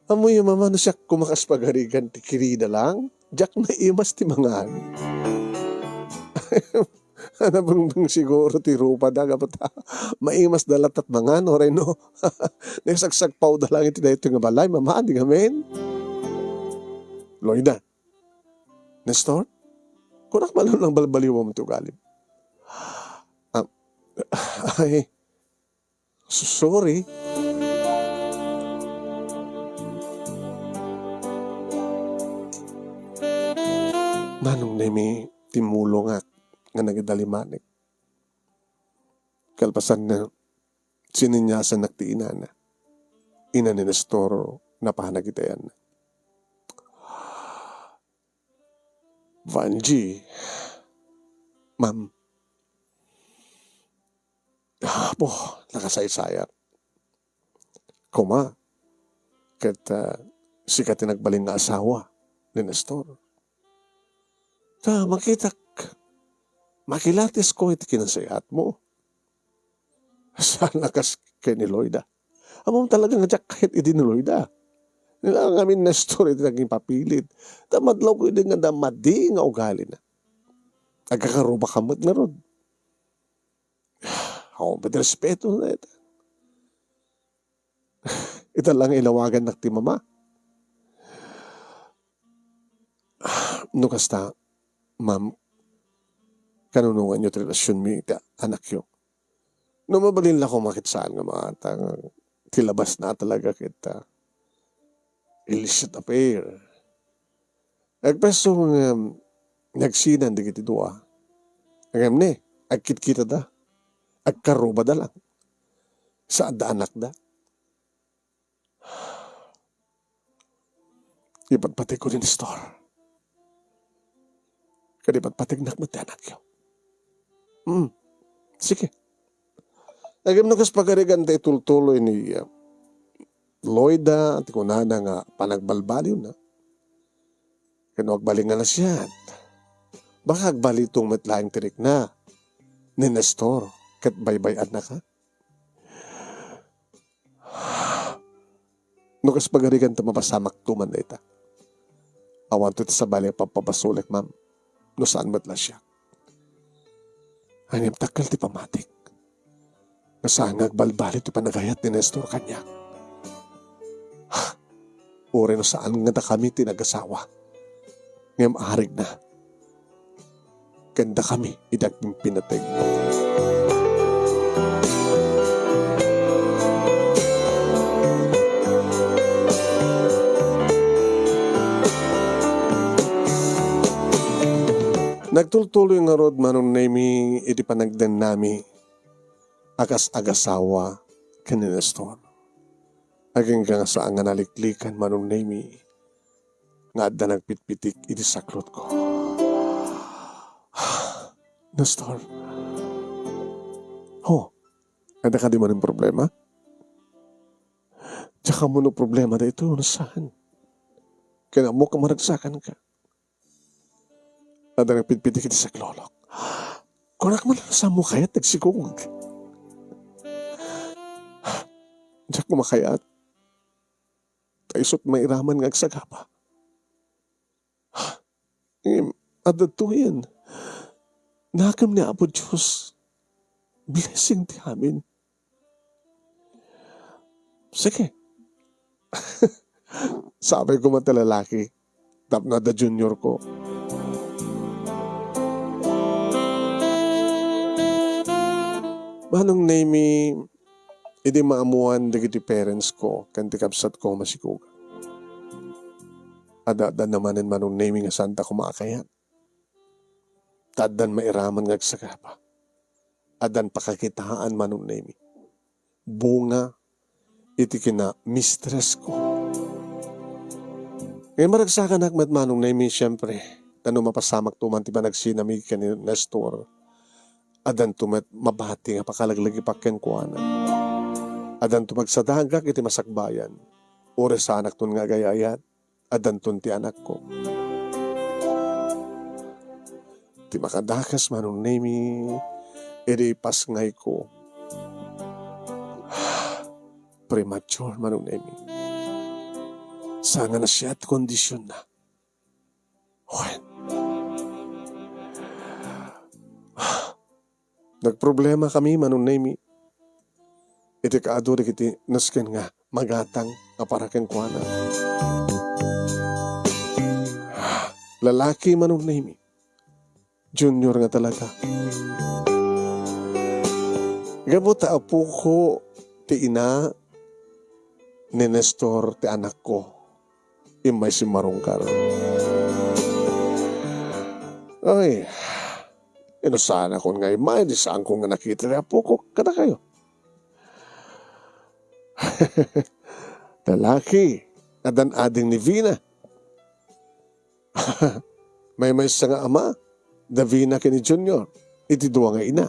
Ammoyo, Mama, no siak koma kas pagarigan ti kirida lang, diak naimas ti mangan. Nabungbong siguro ti rupada, gapu ta maimas da latta mangan, uray no, nagsagsagpawda lang iti daytoy nga balay, Mama, di ngamin. Loida. Nestor? Kunak man lang balbaliwam ti ugalim. Ah, ay, S-, sorry. Manong Nemi, timmulongak nga nagidalimanek. Kalpasanna, sininyasannak ti inana. ina ni Nestor, napan dagiti ayanna. Vangie, ma'am, apo, nakasaysayak. Koma, ket, ah, sika ti nagbalin nga asawa ni Nestor. Ta makitak, makilatisko iti kinasay-atmo. Saan a kas ken ni Loida. Ammom talaga nga diak kayat idi ni Loida. Nila ngamin Nestor iti naging papilit. Ta madlawko idi nga adda madi nga ugalina. Agkakarubakam met ngarud. Awan pay ti respeto na ita. Ita lang ilawagannak ti mama. No kasta, ma'am, kanunonganyo ti relasionmi iti anakyo. No mabalin la koma ket saan nga maatang ti labasna talaga ket, ah, illicit affair. Agpasto nga nagsinan dagiti dua. Ngem ne, agkitkitada. Agkarrubada lang. Sa adda anakda. Ipatpategko ni Nestor. Ket ipatpategnak met ti anakyo. Hmm. Sige. Ngem no kas pagarigan ta itultuloy ni, ah, Loida, ti kunana nga panagbalbaliwna. Ken no agbalin nga nasayaat, baka agbalito met laeng ti rikna ni Nestor ket baybay-annaka. No kas pagarigan ta mapasamakto man dayta. Awanto ti sabali a pagpabasolek, ma'am, no saan met la siak. Ngem dakkel ti pamatik. Nga saan nga agbalbaliw ti panagayat ni Nestor kaniak. Uray no saan nga dakami ti nagasawa, ngem arigna ken dakami idi agpimpinateg. Nagtultuloy ngarud, Manong Nemy, iti panagdennami a kas agasawa ken ni Nestor. Agingga nga saan nga naliklikan, Manong Nemy, nga adda nagpitpitik iti saklotko. Nestor. Ho, adda kadi manen problema? Diak ammo no problema daytoy wenno saan. Ken ammok a maragsakanka. Adda nagpitpitik iti saklolok. Kunak man, saan mo kayat agsikog? Diak koma kayat. Ta isut' mairaman nga agsagaba. Ngem, adda daytoyen. Nakem ni Apo Dios. Blessing ti amin. Sige. Sabay koma ti lalaki. Tapno adda junior ko. Manong Nemy, idi maammuan dagiti parents ko ken ti kabsat ko a masikog, adda-adda manen, Manong Nemy, nga saanta koma a kayat. Ta addan mairaman nga agsagaba. Addan pakakitaan, Manong Nemy. Bunga iti kina-mistress ko. Ngem maragsakanak met, Manong Nemy, siempre, ta no mapasamakto man ti panagsinami ken ni Nestor, addanto met mabati nga pakalaglagipak kenkuana. Addanto pagsadagak iti masakbayan. Uray saanakton nga agay-ayat, addanton ti anakko. Ti makadakes, Manong Nemy, idi ipasngayko. Premature, Manong Nemy. Saan nga nasayaat ti kondisionna. Wen. Nagproblemakami, Manong Nemy, iti kaadu dagiti nasken nga magatang a para kenkuana. Lalaki, Manong Nemy. Junior nga talaga. Gapu ta apoko ti ina ni Nestor ti anakko. Immay simmarungkar. Ay, inusanakon nga immay, di saanko nga nakita ti apoko kadakayo. Lalaki, addan ading ni Vina. Maymaysa nga ama, da Vina ken ni Junior, iti dua nga ina.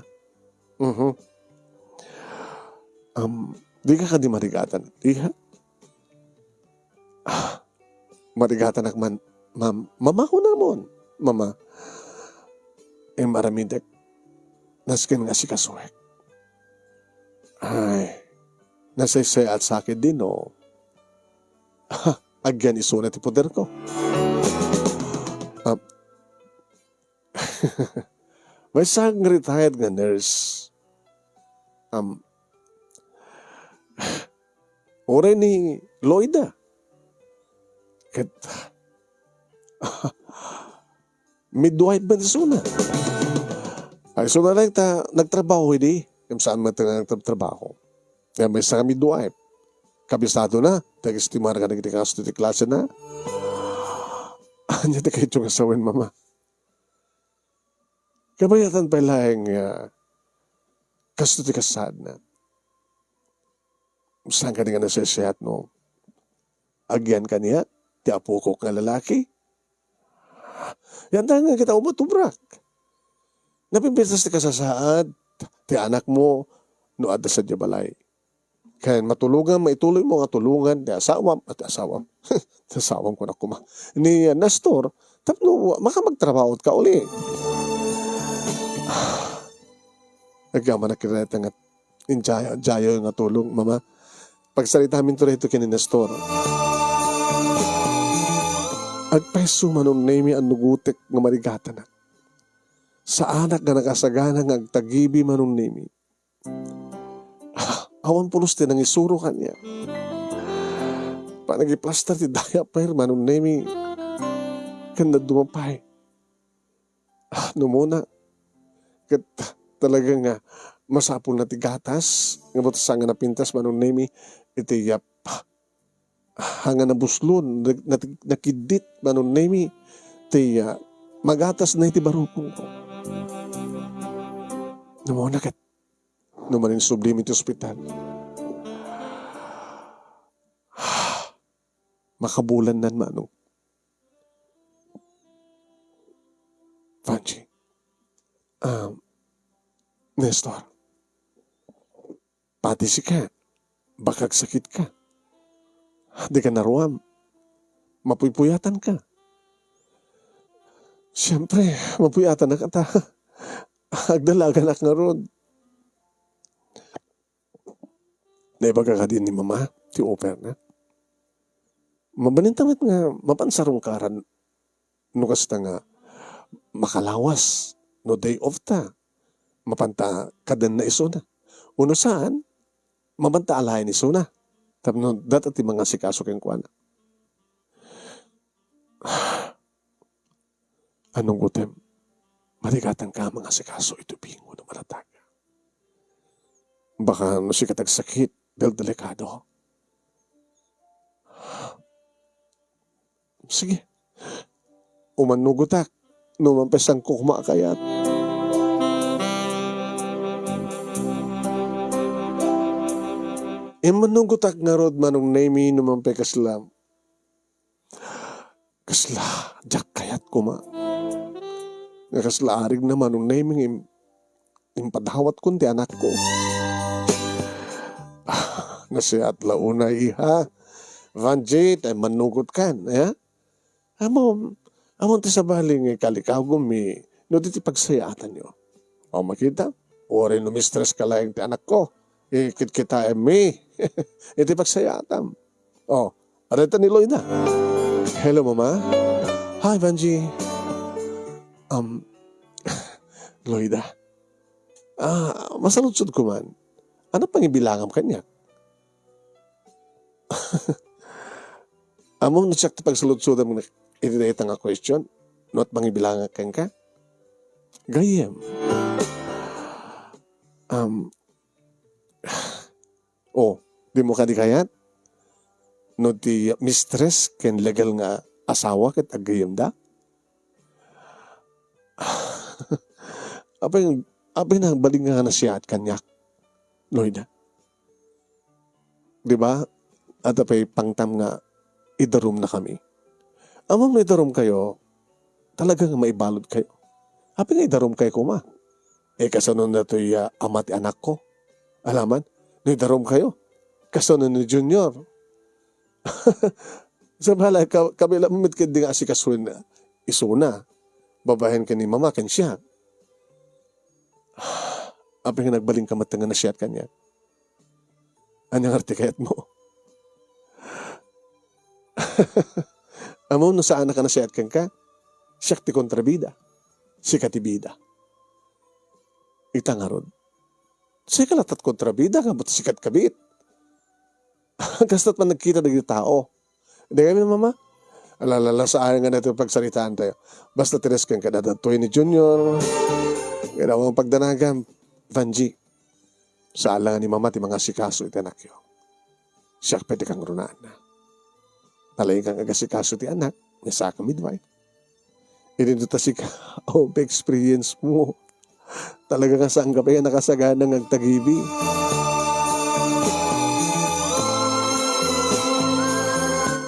Mhm. Am, dika kadi marigatan, iha? Ah, marigatanak man, ma'am. Mama, kunamon. Mama, imaramidek, nasken nga asikasuek. Ay, nasaysayaat sa akin din, no? Agyan isuna ti poderko. Ah, maysa nga retired nga nurse. Um, uray ni Loida. Ket midwife man isuna. Ay, isuna lang ta nagtrabaho idi. Ngem saan man ta nagtrabaho. Kaya maysa nga midwife. Kabisado na, dagiti marga dagiti kasto ti klase na. Ania ti kayatyo nga sawen, mama? Kabayatan pay laeng nga kasto ti kasaadna. Saan kadi nga nasaysayaat no agyan kaniak ti apokok nga lalaki? Yanta nga kita umatubrak. Napimpintas ti kasasaad ti anakmo no adda sadiay balay. Ken matulongan, maituloymo nga tulongan ti asawam, ti asawam. Ti asawam, kunak koma. Ni Nestor, tapno maka magtrabaho ka uli. Agyaman a kireta nga injayo, jayo nga tulong, mama. Pagsaritamin to dayto ken ni Nestor. Agpayso, Manong Nemi, a nugotek nga marigatanak. Saanak nga nakasagana nga agtagibi, Manong Nemi. Awan pulos ti nangisuro kaniak. Panagiplastar ti diaper, Manong Nemi, ken dadduma pay. Ah, numona. Ket talaga nga masapulna ti gatas nga butasan nga napintas, Manong Nemi, iti yap. Haan nga nabuslon, nag-, nat-, nakiddit, Manong Nemi, ti, ah, magatas na iti barukongko. Numona ket no maninsublim iti ospital. Makabulannan, Manong. Vangie. Um, Nestor. Pati sika, baka agsakitka. Dika naruam. Mapuypuyatanka. Siempre, mapuyatanak ta agdalaganak ngarud. Naibaga kadi ni Mama ti operna. Mabalinta met nga mapan sarungkaran no kasta nga makalawas no day off ta, mapanta kadenna isuna. Wenno saan, mapanta alaen isuna. Tapno data ti mangasikaso kenkuana. Anong gutem? Marigatanka mangasikaso iti bingo no malataga. Baka no sika ti agsakit, del-, delikado. Sige. Umannugotak no mampesangko koma a kayat. Immannugotak ngarud, Manong Nemi, no mampekasla. Kasla, diak kayat koma. Nga kasla arigna, Manong Nemi, nga im-, impadawat kon ti anakko. Ah, nasayaat la unay, iha. Vangie, ta immannugot kan, ya? Amom, amom ti sabali nga ikalikawgom mi no di ti pagsayaatanyo. O, makita? Uray no mistress ka laeng ti anakko, ikitkitaem mi iti pagsayaatam. O, adda ni Loida. Hello, Mama. Hi, Vangie. Um, Loida. Ah, masaludsod ko man. Ano pangibilangam kaniak? Ammom no siak ti pagsaludsodam iti dayta nga question? No at mangibilangak kenka? Gayyem. Um, oh, dimo kadi kayat? No ti mistress ken legal nga asawa ket aggayyemda? Apay, apay nagbalin nga nasayaat kaniak, Loida? Di ba? adda pay pangtam nga idarumnakami. Ammom no idarumkayo, talaga nga maibaludkayo. Apay nga idarumkayo koma? Eh, kasano datoy, ah, ama ti anakko? Alaman, no idarumkayo, kasano ni Junior? Sabali, ka-, kabilang met ketdi nga asikasuen isuna. Babaen ken ni mama ken siak. Apay nga nagbalinka met nga nasiat kaniak? Ania ngarud ti kayatmo? Ammom no saanak a nasiat kenka? Siak ti kontrabida. Sika ti bida. Ita ngarud. Sika latta ti kontrabida, ngem sika ti kabit. Kasto't man nagkita dagiti tao. Dagami, mama. Ala, ala, ala, saan nga daytoy pagsaritaan tayo. Basta ti risk nga kadadatoy ni Junior. Kaya ang pagdanagan, Vanji. Saan la nga ni mama ti mangasikaso iti anakyo. Siak pay ti kangrunaanna. Nalaingka nga agasikaso ti anak, nga saka midwife. Idi no ta sika, awan pay experience mo. Talaga nga saan ka pay a nakasagana nga agtagibi.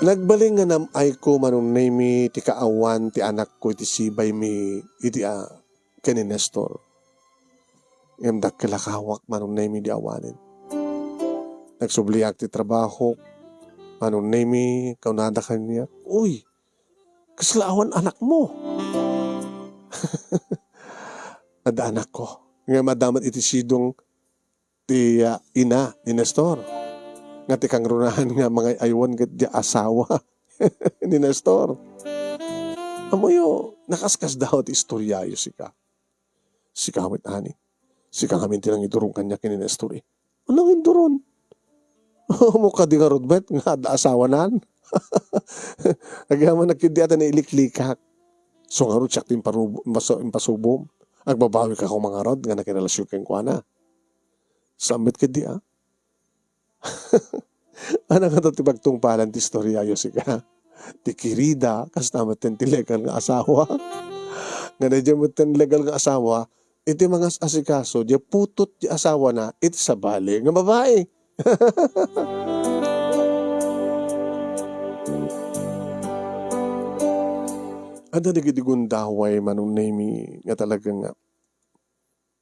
Nagbalin nga nam-ayko, Manong Nemy, ti kaawan ti anakko iti sibaymi idi, ah, ken ni Nestor. Ngem dakkel a kawak, Manong Nemy, di awanen. Nagsubliak ti trabahok, Manong Nemy, kunada kaniak, "Uy, kasla awan anakmo?" "Adda anakko. Ngem adda met iti sidong ti, ah, ina ni Nestor. Nga ti kangrunaanna nga mangay-aywan ket di asawa ni Nestor." Ammoyo, nakaskasdaaw ti istoriayo, sika. Sika met, ani. Sika ngamin ti nangiduron kaniak ken ni Nestor, eh. Ano nangiduron? Mo kadi ngarud met nga adda asawanan? Agyamanak ketdi a ta nailiklikak. So ngarud, siak ti imparubo-, impasu-, impasubom. Agbabawika koma ngarud nga nakirelasyon kenkuana. Saan met ketdi, ah. Ania ngata ti pagtungpalan ti istoriayo, sika? Ti kirida, kasta met ti legal nga asawa. Nga daydiay met ti legal nga asawa, iti mangas-asikaso, diay putot ti asawana, iti sabali nga babai. Adda dagiti gundaway, Manong Nemy, nga talaga nga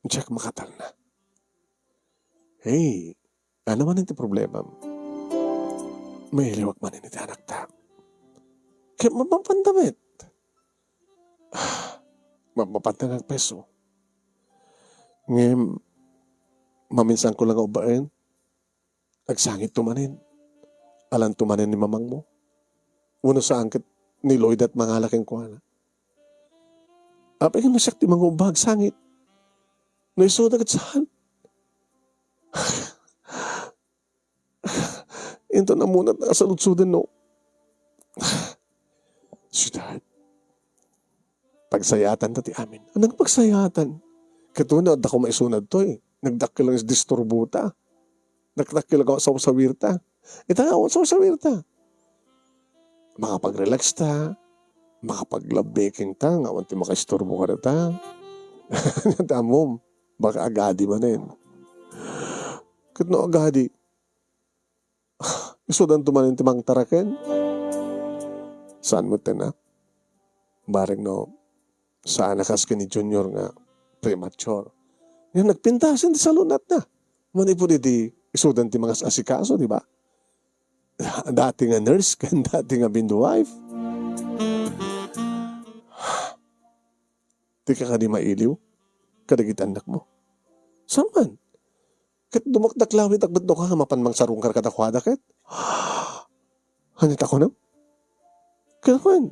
diak makatalna. Hey, ano manen ti problemam? Mailiwak manen iti anakta. Ket mapapanda met. Mapapanda nga agpeso. Ngem, maminsanko la nga ubbaen, agsangitto manen. Alanto manen ni mamangmo. Wenno saan ket ni Loida ti mangala kenkuana. Apay nga no siak ti mangubba, agsangit. No isuna ket saan? Inton ammonak, nakasaludsoden, no? Sweetheart, pagsayatan ta ti amin. Anong pagsayatan? Ket wenno, adda koma isuna ditoy. Nagdakkel nga disturbo ta. Nagdakkel nga sawsawir ta. Ita nga awan sawsawir ta. Makapag-relax ta. Makapag-love making ta. Nga awan ti makaisturbo kadata. Ita ammom, baka agadi manen. Ket no agadi, isudanto manen ti mangtaraken. Saan met ten, a? Bareng no, saan a kas ken ni Junior nga premature. Nga nagpintasen ti salunatna. Manipud iti isudan ti mangas-asikaso, di ba? Dati nga nurse ken dati nga midwife. Dika kadi mailiw kadagiti annakmo? Saan man? Ket dumakdak laeng ita ket no ka nga mapan mangsarungkar kadakuada ket. Ania ti kunam? Ket kuen,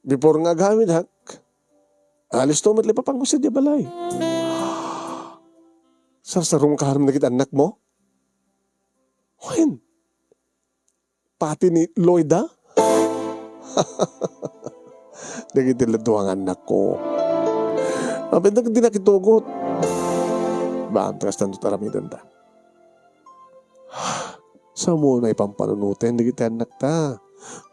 before nga agawidak, alisto met la ipapanko sadiay balay. Sarsarungkarem dagiti annakmo? Wen, pati ni Loida? Dagiti la dua nga annakko. Apay dagiti nakitugot. Ba, kastanto ti aramidenta. Saan mo nga ipampanunoten dagiti annakta?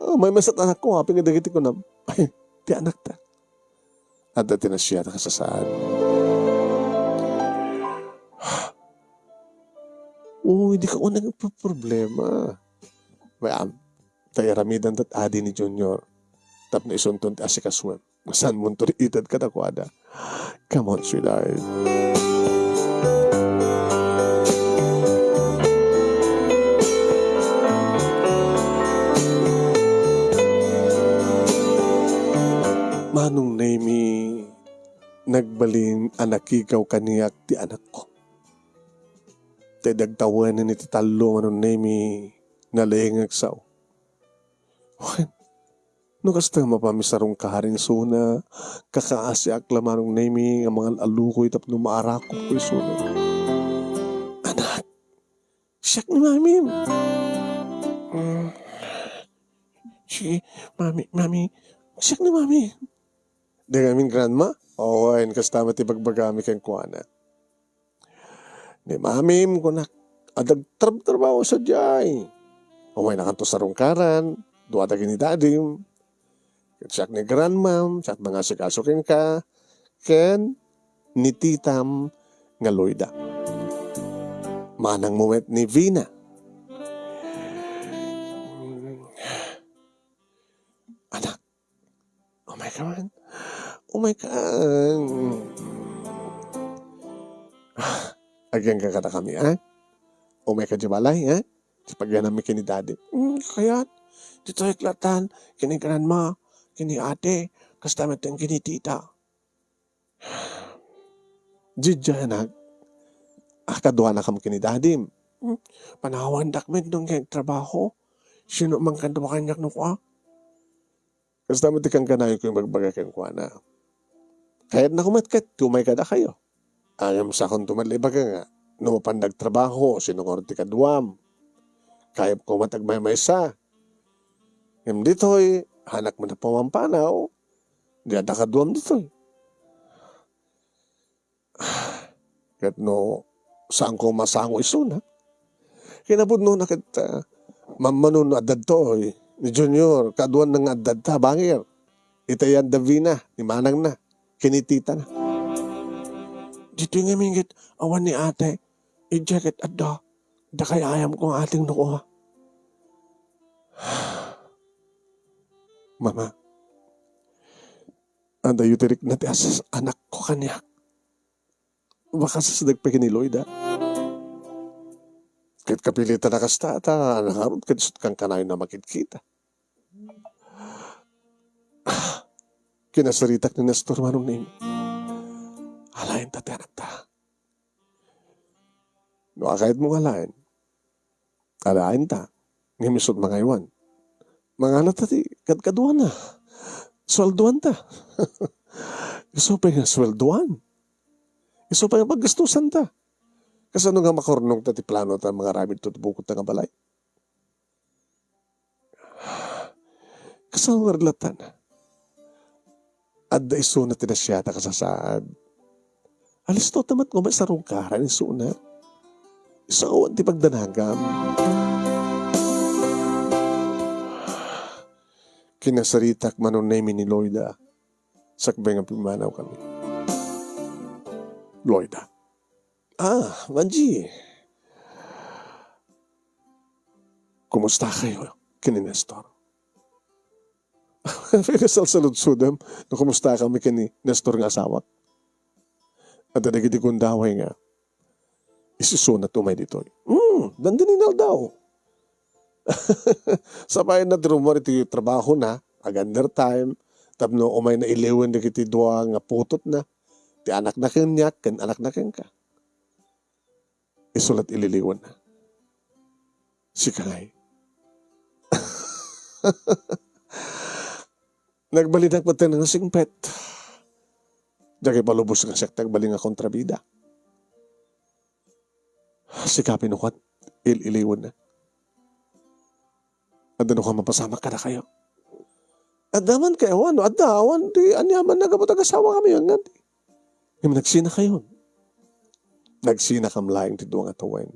Ah, maymaysa ti anakko, apay nga dagiti kunam, ay, ti anakta. Adda ti nasiat a kasasaan. Uy, dika uneg problema. Wen, ta iramidanta ti adi ni Junior tapno isunton ti asikasuem. Saanmonto ti ited kadakuada. Come on, sweetheart. Manong Nemy, nagbalin a nakigaw kaniak ti anakko. Ta idi agtawenen iti tallo, Manong Nemy, nalengngeg sao. Wen, no kasta, mapami sarungkaran isuna, kakaasiak la, Manong Nemy, nga mangal-alukoy tapno maarakopko isuna. Anak, siak ni Mami. Mm. Si Mami, Mami, siak ni Mami. Di ngamin grandma? Wen, kasta met ti bagbagami kenkuana. Ni Mamim, kunak, adda agtrabtrabaho sadiay. Umaynakanto sarungkaran, dua dagiti dadim. Ket siak ni grandmam, siak mangasikaso kenka, ken ni titam nga Loida. Manangmo met ni Vina. Anak, umay ka man. Umay ka. Agyanka kadakami, a? Umay ka diay balay, a? Ti pagyanammi ken ni Daddy. Hmm, kayat. Ditoy latta, ken ni grandma, ken ni ate, kasta met ken ni tita. Diay, anak, a, kaduanakam ken ni Dadim. Hmm, panawandak met no agtrabaho. Sino man kadua kaniak no kua? Kasta met ti kankanayon ko ibagbaga kenkuana. Kayatna koma ket ti umay kadakayo. Ngem sakonto met la ibaga nga, no mapan agtrabaho, sino ngarud ti kaduam? Kayatko met agmaymaysa. Ngem ditoy, haanak met a pumampanaw, di adda kaduam ditoy. Ket no, saanko masango isuna. Kinapudnona ket, ah, mammano no adda ditoy ni Junior, kaduana nga adda ta bangir. Ita yan Davina, ni manangna, ken ni titana. Ditoy ngamin ket awan ni ate, idiay ket adda, dakay ayamko nga ating no kua. Mama, adayo ti rikna ti as-, anakko kaniak. Baka sasdek pay ken ni Loida. Ket kapilitan a kasta, ta nangarud ket isut' kankanayon a makidkita. Kinasaritak ni Nestor, Manong Nemy. Alaenta ti anakta. No kayatmo nga alaen, alaenta, ngem isut' mangaywan. Manganata ti kadkaduana. Sueldoanta. Isu pay nga sueldoan. Isu pay nga paggastosanta. Kasano nga makurnongta ti planota nga mangaramidto ti bukodta nga balay? Kasano nga latta? Adda isuna ti nasiatak a sasaad. Alistota met nga umay sarungkaran isuna. Isu awan ti pagdanagam. Kinasaritak, Manong Nemy, ni Loida. Sakbay nga pimmanawkami. Loida. Ah, Manji. Kumusta kayo ken ni Nestor? Pinasalsaludsodam no kumusta kami ken ni Nestor nga asawak. Adda dagiti gundaway nga isisuna ti umay ditoy. Hmm, dandani nga aldaw. Sapayenna ti rummuar iti trabahona, ag-undertime, tapno umayna iliwen dagiti dua nga putotna, ti anakna kaniak ken anakna kenka. Isu la't ililiwenna. Sika ngay. Nagbalinak met nga singpet. Diak ipalubos nga siak ti agbalin nga kontrabida. Sika pay no kua, il-iliwenna. Adda no kua mapasamak kadakayo? Adda man kay awan, no adda, awan, di aniamanna gapu ta agasawakami, ngem nagsinakayon. Nagsinakam laeng ti dua nga tawen.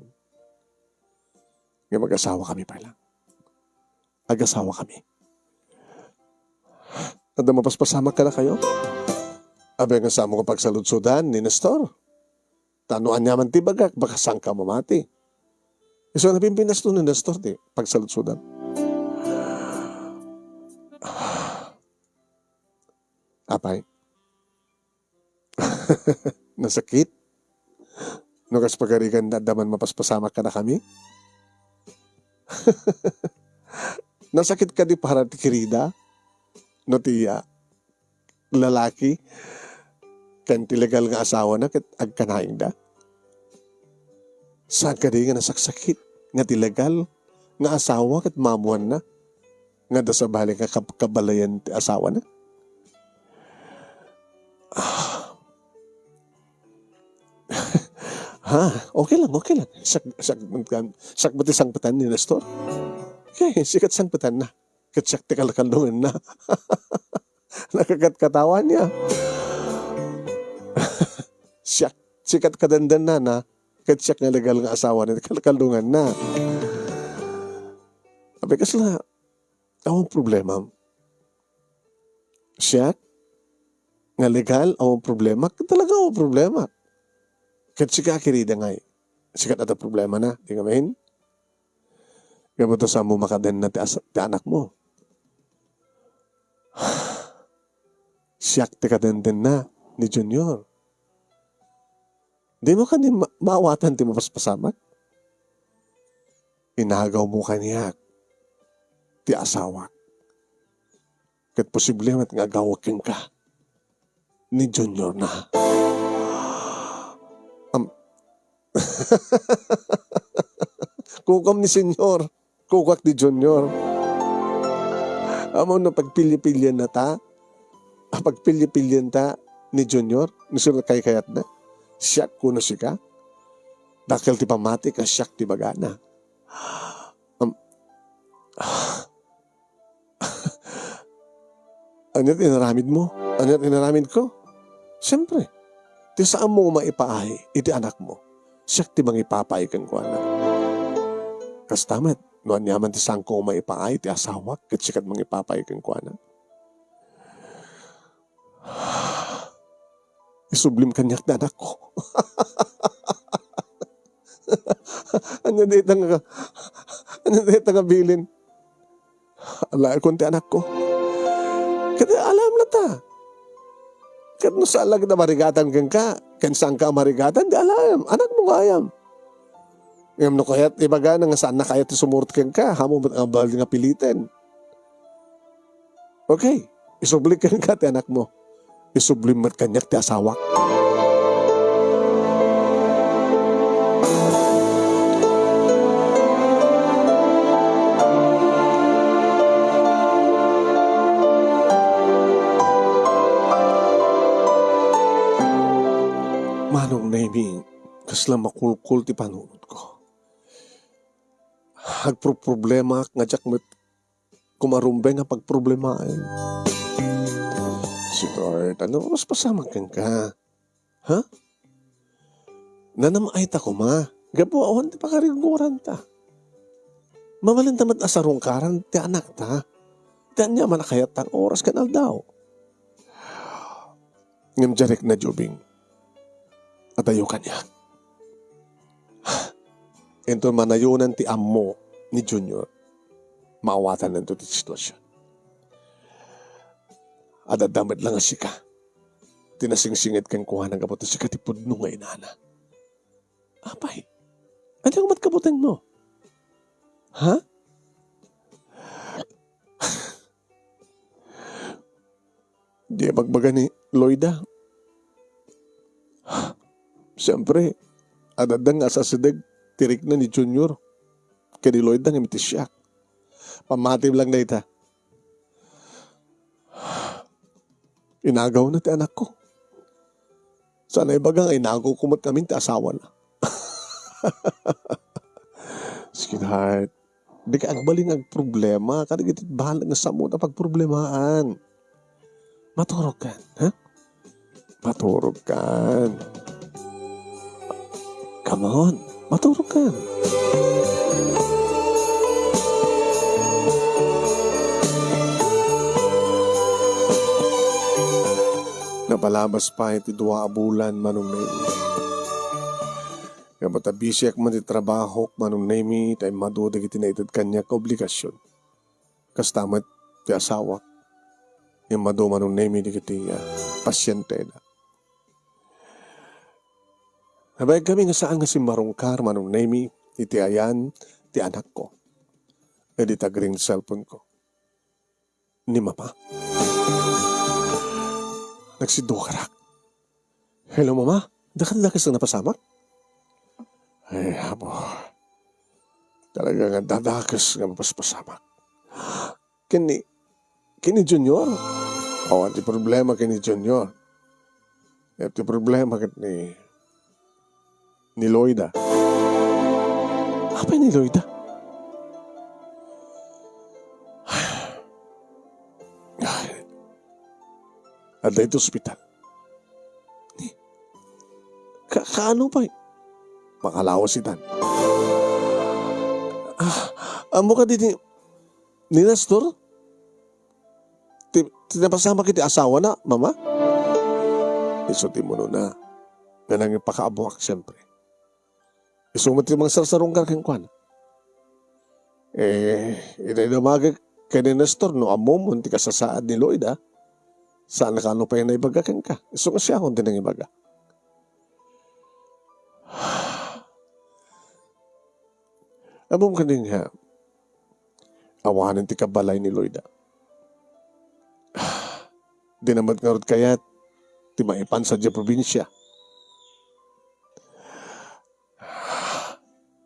Ngem agasawakami pay lang. Agasawakami. Adda mapaspasamak kadakayo? Abay nga saanmo nga pagsaludsodan ni Nestor. Ta no aniaman ti ibagak, baka saanka mamati. Isu a napimpinasno ni Nestor ti pagsaludsodan. Apay? Nasakit? No kas pagarigan, adda man mapaspasamak kadakami? Nasakit kadi para ti kirida? No ti, ah, lalaki ken ti legal nga asawana ket agkanaengda? Saan kadi nga nasaksakit nga ti legal nga asawa ket maammoanna nga adda sabali nga kab-, kabalayan ti asawana? Ah. Ha? Okay lang, okay lang. Siak, siak, siak ba ti sangpetan ni Nestor? Okay, sika ti sangpetanna. Ket siak ti kalkaldunganna. Nakakatkatawa niya. Siak, sika ti kadendennana, ket siak nga legal nga asawana ti kalkaldunganna. Apay, kasla, awan problema. Siak nga legal, awan problema. Talaga awan problema. Ket sika, kirida ngay, sika ti adda problemana, di ngamin? Gapu ta saanmo makadenna ti as-, ti anakmo. Siak ti kadendenna ni Junior. Dimo kadi ma-, maawatan ti mapaspasamak? Inagawmo kaniak ti asawak. Ket posible met nga agawek kenka ni Junior na. Am-, kukuam ni Senior, kukuak ni Junior. Ammom no pagpilipilian na ta? A, pagpilipilian ta ni Junior, no sino kaykayatna? Siak kuno sika? Dakkel ti pammati nga siak ti bagana. Am-, Ania ti inaramidmo? Ania ti inaramidko? Siempre, ti saanmo nga maipaay iti anakmo, siak ti mangipapaay kenkuana. Kasta met, no aniaman ti saanko nga maipaay ti asawak, ket sika ti mangipapaay kenkuana. Isublim kaniak ti anakko. Ania dayta nga, ania dayta nga bilin? Alaekon ti anakko. Ket alaem latta. Ket no saan la a marigatan kenka, ken saanka a marigatan, di alaem. Anakmo gayam. Ngem no kayat ibagana nga saanna kayat ti sumurot kenka, ammom met nga balin nga piliten. Okay, isubli kenka ti anakmo. Isublim met kaniak ti asawak. Manong Nemy, kasla makulkol ti panunotko. Agproproblemaak nga diak met kumarumbeng a pagproblemaen. Sweetheart, adda mapaspasamak kenka? Ha? Nanam-ayta koma, gapu awan ti pakaringgoran ta. Mabalin ta met a sarungkaran ti anakta. Ti aniaman a kayatta nga oras ken aldaw. Ngem diay rikna, Jubing, adayo kaniak. Inton manayonan ti ammo ni Junior, maawatannanto ti sitwasion. Adda met la nga sika ti nasingsingit kenkuana gapu ta sika ti pudno nga inana. Apay, ania met kabutengmo? Ha? Di bagbaga ni Loida. Siempre, adda nga asasideg ti rikna ni Junior ken ni Loida ngem iti siak. Pammatim lang dayta. Inagawna ti anakko. Saan a ibaga nga inagawko met ngamin ti asawana. Sweetheart, dika agbalin nga agproblema kadagiti baleg nga saanmo a pagproblemaan. Maturogkan, ha? Maturogkan. Come on, maturogkan. Napalabas pay ti dua a bulan, Manong Nemy. Ngem ta bisiak man ti trabahok, Manong Nemy, ta immadu dagiti naited kaniak nga obligasion. Kasta met ti asawak. immadu Manong Nemy dagiti, ah, pasienteda. Nabayaggami nga saan nga simmarungkar Manong Nemy iti ayan ti anakko. Idi ta-ring ti cellphone-ko. Ni Mama. Nagsiddukarak. "Hello, Mama. Dakes nga napasamak?" Ay, Apo. Talaga nga dakes nga mapaspasamak. Ken ni, ken ni Junior? Awan ti problema ken ni Junior. Ket ti problema ket ni, ni Loida. Apay ni Loida? Ay, adda iti ospital. Ni, ka-, kaano pay? Makalawas itan. Ah, ammo kadi ni, ni Nestor? Ti, ti napasamak iti asawana, Mama? Isu ti immunona. Nga nangipakaammoak, siempre. Isu met ti mangsarsarungkar kenkuana. Eh, ida-idamagek ken ni Nestor no ammom ti kasasaad ni Loida, saan kaano pay naibaga kenka. Isu nga siakon ti nangibaga. Ammom kadi nga awanen ti kabalay ni Loida. Dina met ngarud kayat ti maipan sadiay probinsia.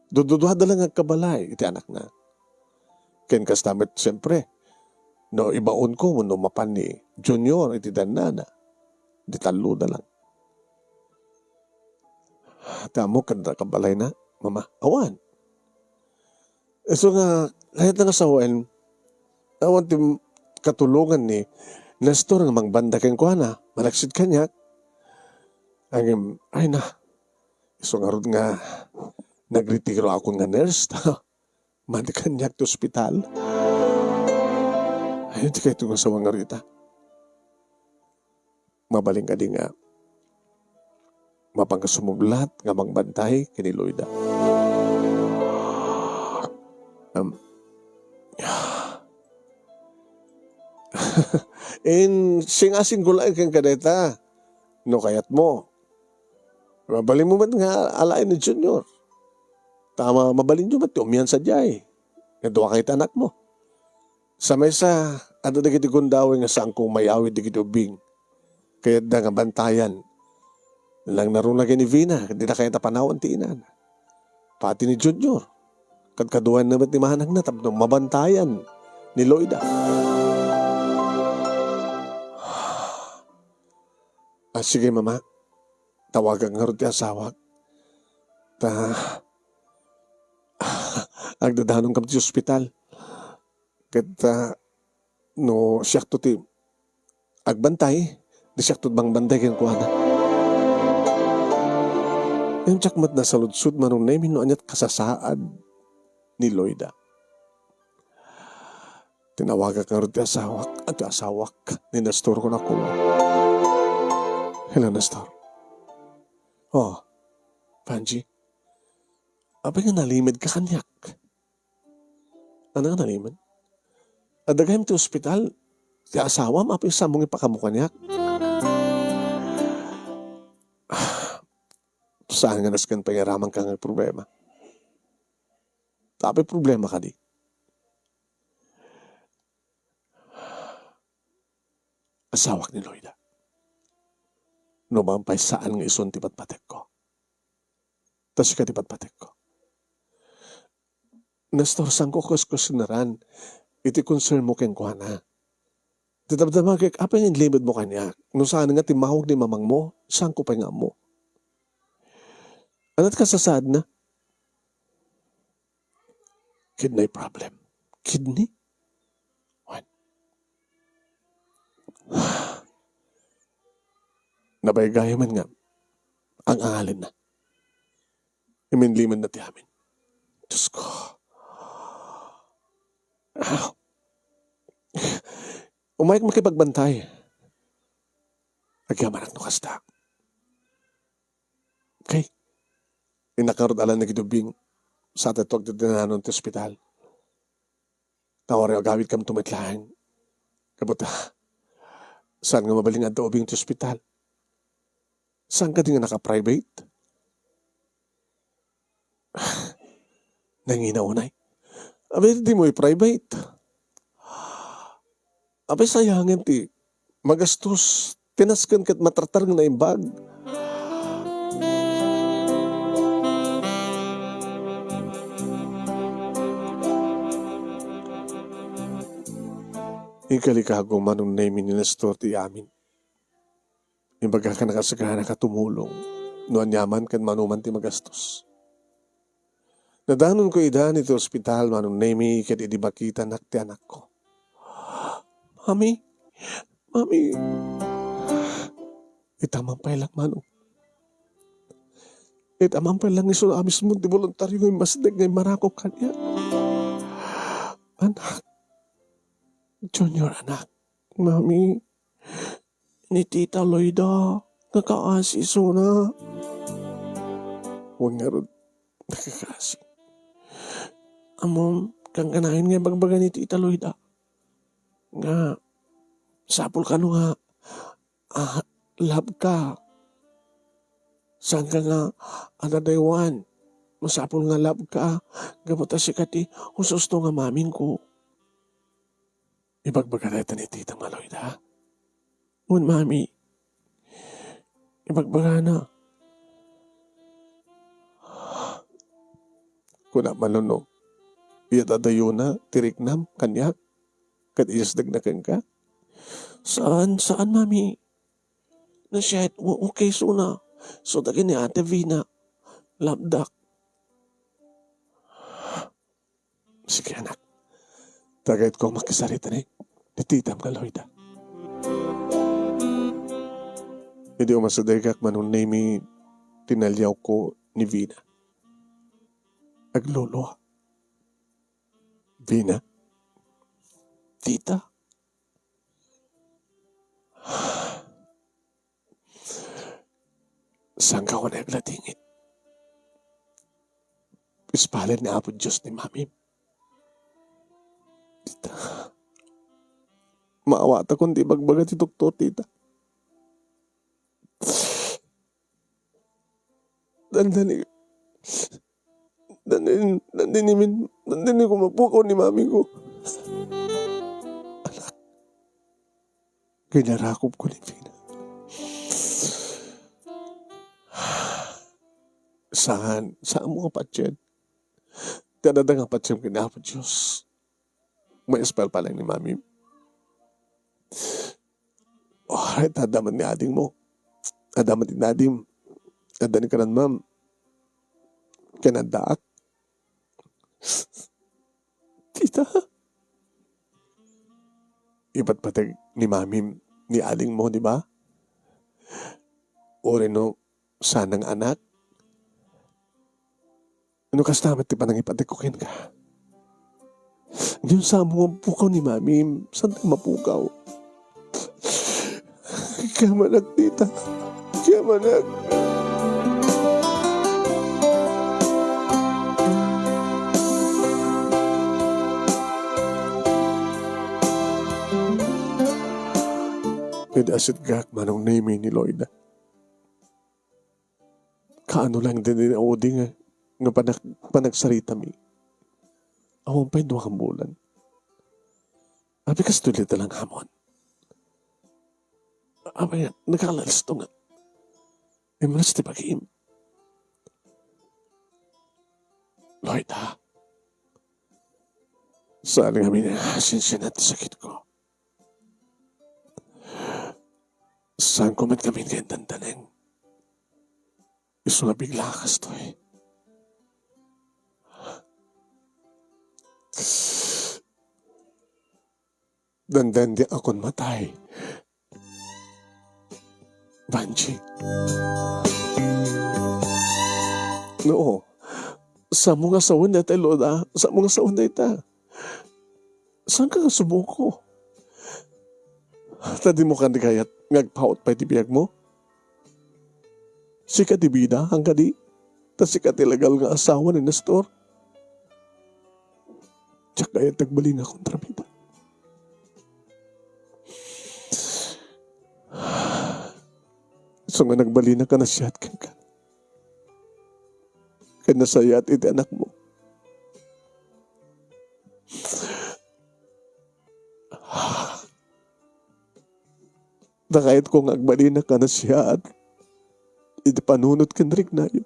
Dududuada lang agkabalay iti anakna. Ken kasta met, siempre, no ibaonko wenno mapan ni Junior iti dannana, di talloda lang. Ti ammok, adda kabalayna, Mama? Awan. Isu nga, kayatna nga sawen, awan ti katulongan ni Nestor nga mangbanda kenkuana, malaksid kaniak. Ngem, ay na, isu ngarud nga nagretiroakon nga nurse, ta madi kaniak ti ospital. Ay, ti kayto nga sawen ngarud ita. Mabalin kadi nga mapanka sumublat nga mangbantay ken ni Loida? Am, in, singasingko laeng kenka dayta, no kayatmo. Mabalinmo met nga alaen ni Junior. Ta ma-, mabalinyo met ti umian sadiay. Nga dua kayta anakmo. Sa maysa, adda dagiti gundaway nga saanko mayawid dagiti ubbing. Kayatda nga bantayan. Nangngaruna ken ni Vina, ket dida kayat a panawen ti inana. Pati ni Junior. Kadkaduaenna met ni manangna tapno mabantayan ni Loida. Ah, sige, Mama. Tawagak ngarud ti asawak. Ta, agdadanon kami ti ospital. Ket, ah, no siakto ti agbantay, di siakto mangbantay kenkuana. Ngem diak met nasaludsod, Manong Nemy, no aniat kasasaad ni Loida. Tinawagak ngarud ti asawak, ah, ti asawak ni Nestor, kunak. Hello, Nestor. Oh, Panji. Apay nga nalimedka kaniak? Ania nga nalimed? Adda gayam ti ospital. Ti asawam, apay saanmo nga ipakaammo kaniak? Saan nga nasken pay nga aramidka nga problema. Apay problema kadi? Asawak ni Loida. No man pay saan nga isun ti patpatekko. Ta sika ti patpatekko. Nestor, saanko kuskusneran iti concern mo kenkuana. Ti damdamagek, apay nga inlimedmo kaniak? No saan nga timmawag ni mamangmo, saanko pay nga ammo? Aniat kasasaadna? Kidney problem. Kidney? Wen. Nabayag gayam nga ang-angalinna. Iminlimenna ti amin. Diyos ko. Ah. Umayek makipagbantay. Agyamanak no kasta. Okay. Innak ngarud alan dagiti ubbing. Sa teto agdadananon ti ospital. Tawari agawidkam met laeng. Kabut, ah, Saan nga mabalin nga adda ubing ti ospital? Saan kadi nga naka-private? Nangina unay. Apay, dimo i-private. Apay, sayangen ti magastos. Ti nasken ket matartar nga naimbag. Inkalikagum, Manong Nemy, ni Nestor ti amin. Imbagak a nakasagana ka tumulong no aniaman ken manoman ti magastos. Nadanonko ida iti ospital, Manong Nemy, ket idi makitanak ti anakko. Mami, Mami, itaman pay lang, Manong. Itaman pay lang isu a mismo ti boluntario nga immasdek nga immarakop kaniak. Anak, Junior, anak, Mami, ni Tita Loida, nga kaasi isuna. Wen ngarud, nakakaasi. Ammom, kankanayon nga ibagbaga ni Tita Loida nga sapul kano nga, ah, love ka. Saan ka nga adadaywan? Masapul nga love ka, gapu ta sika ti husto nga mamingko. Ibagbaga dayta ni Tita Loida. Wen, Mami. Ibagbagana. Kuna man no, iyat adayona ti riknam kaniak, ket iyasdegna kenka? Saan, saan, Mami. Nasyet, wa-, okay isuna. So, dagiti ni Ate Vina. Love, dak. Sige, anak. Tagayatko a makisarita ni, ni titam nga Loida. Idi umasidegak, Manong Nemy, tinaliawko ni Vina. Aglulua. Vina? Tita? Saan ka unay agladingit? Ispalin ni Apo Dios ni Mami. Tita, maawatakon ti ibagbaga ti doktor, tita. Dandani, dandani, dandani min, dandani ko mapukaw ni mami ko. Anak, ginarakop ko ni Vina. Saan, saan mo nga patien? Ti adda nga patien ken Apo Dios. May espalpalang ni mami. Oh, ay, adda man ni ading mo. Adda man ni adim. Adda ni kanan, ma'am. Ken addaak. Tita. Ipatpateg ni mami ni ading mo, di ba? Uray no saan nga anak. No kasta met ti panangipatek ko kenka. Ngem saan mo nga mapukaw ni mami, saan nga mapukaw? Kamanak, tita. Kamanak. Idi asitgak, Manong Nemy, ni Loida. Kaano lang din ni Udi nga, nga panak-, panagsaritami. Awan pay dua nga bulan. Abi, kastoy dita lang amon. Abi, nagkalalis to nga. Imlas ti bagim. Loida, saan ngamin a sinsinan ti sakitko. Saanko met ngamin nga indandaneng isu nga bigla a kastoy. Dandani a kon matay, Vangie. No, saanmo nga sawen dayta, Loida. Saanmo nga sawen dayta. Saanka nga suboko? Ta dimo kadi kayat nga agpaut pay ti biagmo? Sika ti bida, kadi? Ta sika ti legal nga asawa ni Nestor? Diak kayat ti agbalin nga kontrabida. Isu nga nagbalinak a nasayaat kenka ken nasayaat iti anakmo. Ta kayatko nga agbalinak a nasayaat iti panunot ken riknayo.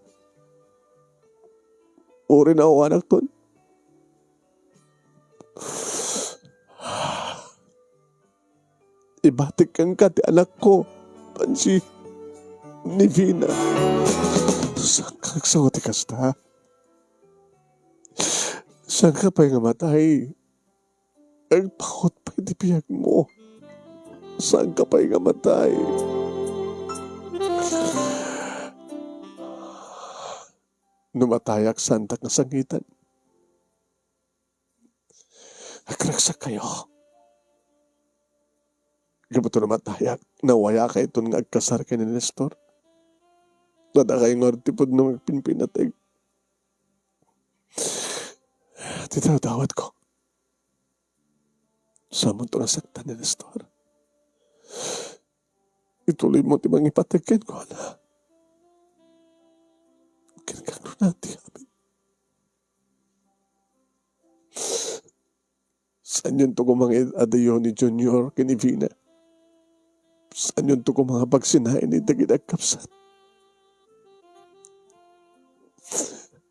Uray naawanakton. Ibatik kenka ti anakko, Vangie, ni Vina. Saanka nga agsao ti kasta? Saanka pay nga matay? Agpaut pay ti biagmo. Saanka pay nga matay? No matayak, saantak nga sangitan. Agragsak kayo. Gapu ta no matayak, nawayakayton nga agkasar ken ni Nestor. Adda kayo ngarud ti pudno nga agpinpinateg. Ti dawdawatko, saanmonto nga saktan ni Nestor. Ituloymo ti mangipateg kenkuana. Ken kagrunaan ti amin. Saanyonto koma nga ad-ayo ni Junior ken ni Vina. Saanyonto koma nga pagsinaen dagiti agkabsat.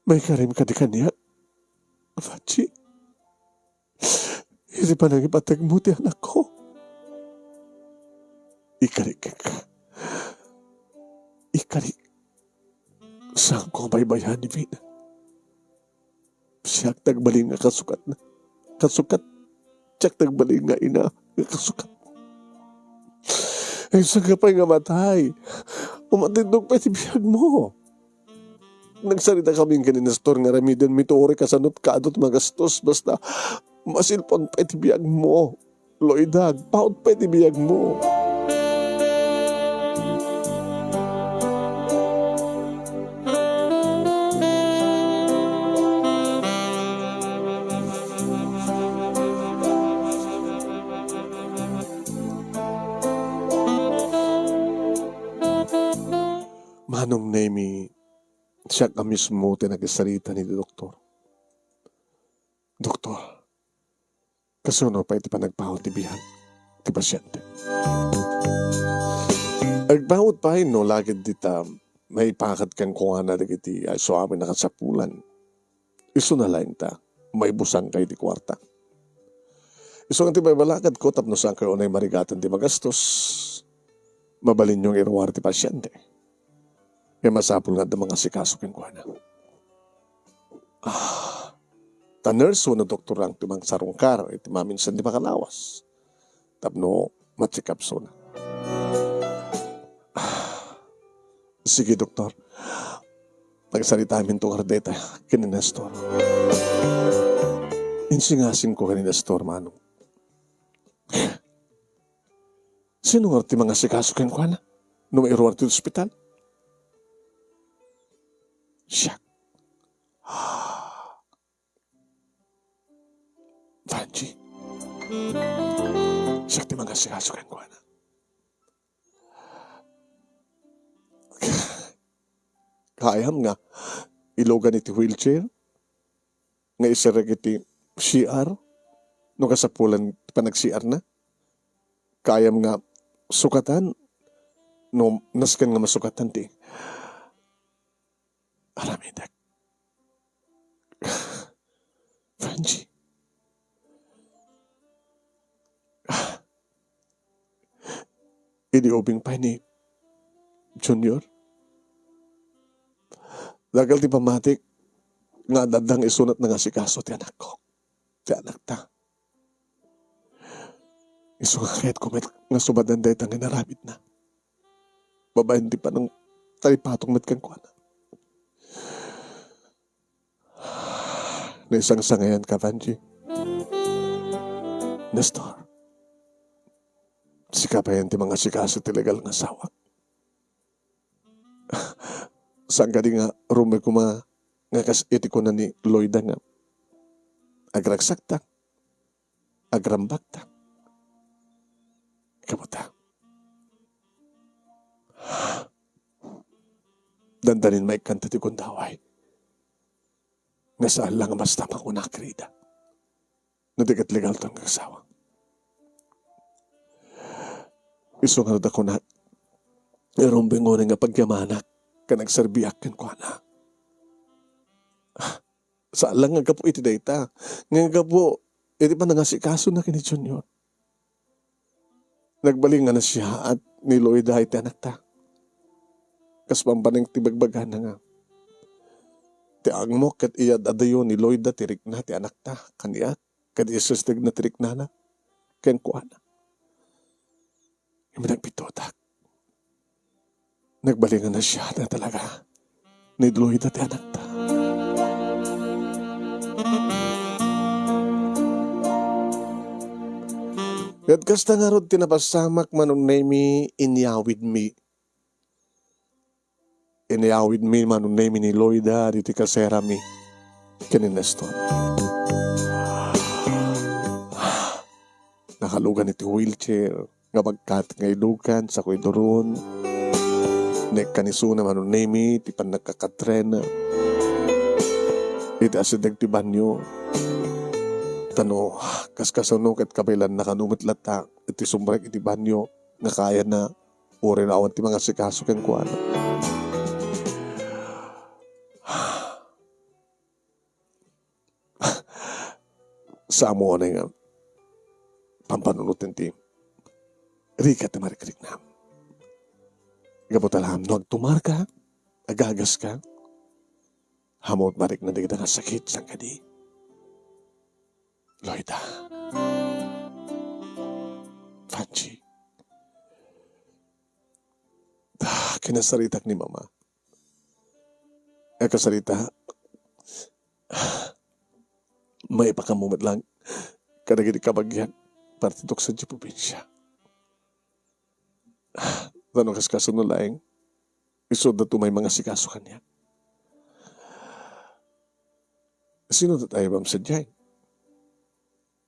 Maikarim kadi kaniak, Vangie, iti panangipategmo ti anakko? Ikarik kenka. Ikarik. Saanko nga baybay-an ni Vina. Siak ti agbalin nga kasukatna. Kasukat. Siak ti agbalin nga ina nga kasukat. Ay, saanka pay nga matay? Umatintog pay ti biagmo. Nagsarita kami ken ni Nestor nga aramidenmi ti uray kasano ti kaadu ti magastos, basta masilpon pay ti biagmo. Loida, agpaut pay ti biagmo. Manong Nemi, siak a mismo ti nagsarita iti doktor. Doktor, kasano pay ti panagpaut ti biag ti pasiente? Agpaut pay no lagid dita maipakat kenkuana dagiti isuamin a kasapulan. Isuna laeng ta maibusangkayo ti kuarta. Isu nga ti paibalakadko tapno saankayo unay marigaten ti magastos. Mabalinyo nga iruar ti pasiente. Kaya masapul nga adda mangasikaso kenkuana. Ah, ta nurse wenno doktor lang ti mangsarungkar iti maminsan ti makalawas tapno ma-check up suna. Ah, sige, doktor. Nagsaritaminto ngarud dayta ken ni Nestor. Insingasingko ken ni Nestor, manong. Sino ngarud ti mangasikaso kenkuana no mairuar ti ospital? Siak. Vangie. Siak ti mangasikaso kenkuana. Kayam nga ilugan iti wheelchair nga iserrek iti C R no kasapulan ti panag-C R na? Kayam nga sukatan no nasken nga masukatan ti aramidek? Vangie. Idi ubing pay ni Junior, dakkel ti pammatik nga adda nga isunat nga asikaso ti anakko, ti anakta. Isu nga kayatko met nga subadan dayta nga inaramidna babaen ti panangtalipatong met kenkuana. Naisangsangayanka, Vangie. Nestor, sika payen ti mangasikaso ti legal nga asawak. Saan kadi nga rummuar koma nga kas iti kuna ni Loida nga agragsakta, agrambakta. Kabuta. Dandanin maikkanta ti gundaway. Nga saan la nga basta makunak, Rida. No di ket legalto nga asawa. Isu ngarud a kunak, Rumbeng, unay nga pagyamanak ken agserbiak kenkuana. Saan la nga gapu iti dayta, nga gapu iti panangasikasona ken ni Junior. Nagbalin nga nasiaat ni Loida iti anakta. Kas bambaneng ti bagbagana nga, ti angmok ket iyad-adayo ni Loida ti rikna ti anakta kaniak, ket isestegna ti riknana kenkuana. Ket nagbiitotak. Nagbalin nga nasiaat nga talaga ni Loida ti anakta. Ket kasta ngarud ti napasamak, Manong Nemy, inyawidmi. Inyawidmi, Manong Nemy, ni Loida ditoy kaserami ken ni Nestor. Nakalugan iti wheelchair nga bagkat nga ilugan, sakuy duron. Naikkan isuna, Manong Nemy, ti pannakakatrena iti asideg ti banio. Ta no kaskasano ket kabaelanna kano met latta iti sumrek iti banio nga kayana, uray no awan ti mangasikaso kenkuana. Saan mo unay nga pampanunoten ti rigat ti marikriknam. Gapu ta la no agtumarka, agagaska, ammom met marikna dagita nga sakit saan kadi. Loida. Panchi. Ah, kinasaritak ni Mama. Kasarita, maipakammo met lang kadagiti kabagiak, partitok sadiay probinsia. Ta no kaskasano laeng, isuda met ti mangasikaso kaniak. Sino ti taybamko sadiay?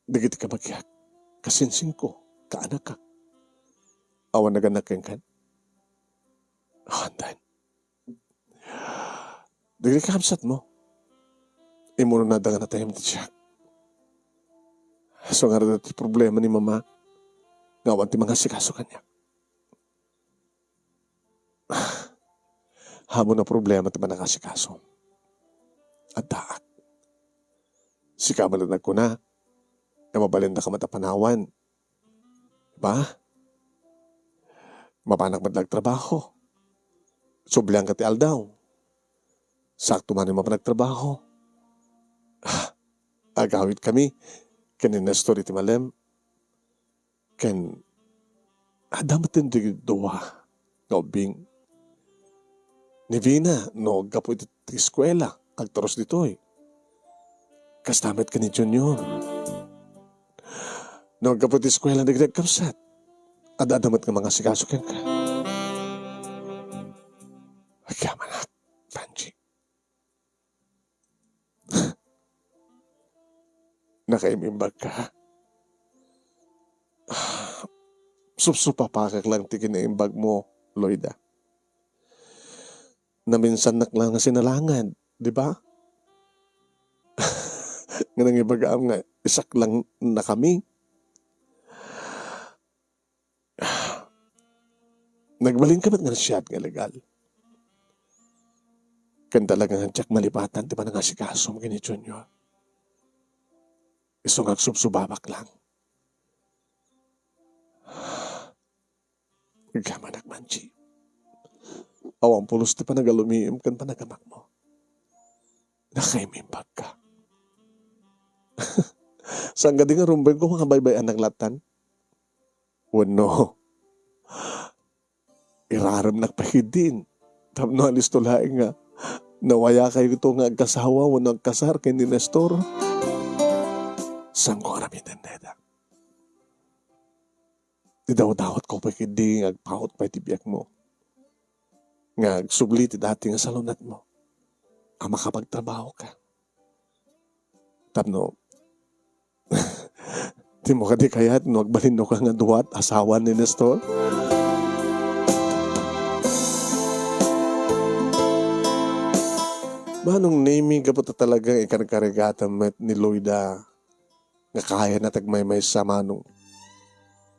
Dagiti kabagiak, kasinsingko, kaanakak. Awan nagannak kenka? Awan, Dan. Dagiti kakabsatmo, immunada nga natayem ti siak. Isu ngarud ti problema ni Mama, nga awan ti mangasikaso kaniak. Ammom a problema ti panangasikasom. Addaak. Sika met ti nagkuna, nga mabalindaka met a panawan. Diba? Mapanak met la agtrabaho. Sublianka ti aldaw. Sakto manen mapan agtrabaho. Ah, agawidkami ken ni Nestor iti malem. Ken adda met ti dua nga ubbing. Ni Vina, no aggapu iti, ti eskuela, agturus ditoy. Kasta met ken ni Junior. No aggapu iti eskuela dagiti agkabsat, adda, adda met nga mangasikaso kenka. Agyamanak, Panchi. Nakaim-imbagka. Supsupapakak lang ti kinaimbagmo, Loida. Naminsannak lang nga sinalangad, di ba? Nga nangibagaam nga isak lang nakami. Nagbalinka met nga nasiaat nga legal. Ken talaga nga diak malipatan ti panangasikasom ken ni Junior. Isu nga agsubsubabak lang. Agyamanak, Manchi. Awan pulos ti panagalumiim ken panagamakmo. Nakaim-imbagka. Saan kadi nga rumbengko nga baybay-anak lattan? Wenno, iraremnak pay ketdin tapno alisto laeng nga nawayakayto nga agkasawa wenno agkasar ken ni Nestor? Saanko aramiden dayta. Idawdawatko pay ketdi nga agpaut pay ti biagmo, nga agsubli ti dati nga salunatmo a makapagtrabahoka. Tapno, dimo kadi kayat no agbalinnoka nga dua't asawa ni Nestor? Manong Nemi, gapu ta talaga nga ikarkarigatam met ni Loida nga kayana ti agmaymaysa, Manong.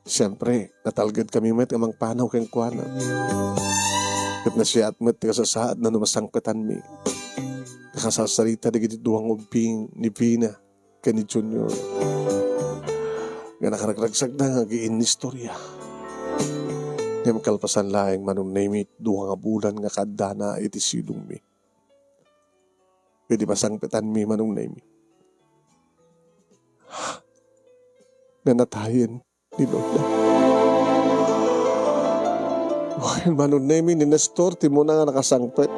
Siempre, natalged kami met a mangpanaw kenkuana. Ket nasiaat met ti kasasaadna no masangpetanmi. Nakasarsarita dagiti dua nga ubbing ni Vina ken ni Junior. Nga nakaragragsakda nga agiinnistorya. Ngem kalpasan laeng, Manong Nemi, dua nga bulan nga kaaddana iti sidongmi. Idi masangpetanmi, Manong Nemi, nga natayen ni Loida. Wen, Manong Nemi, ni Nestor ti umuna nga nakasangpet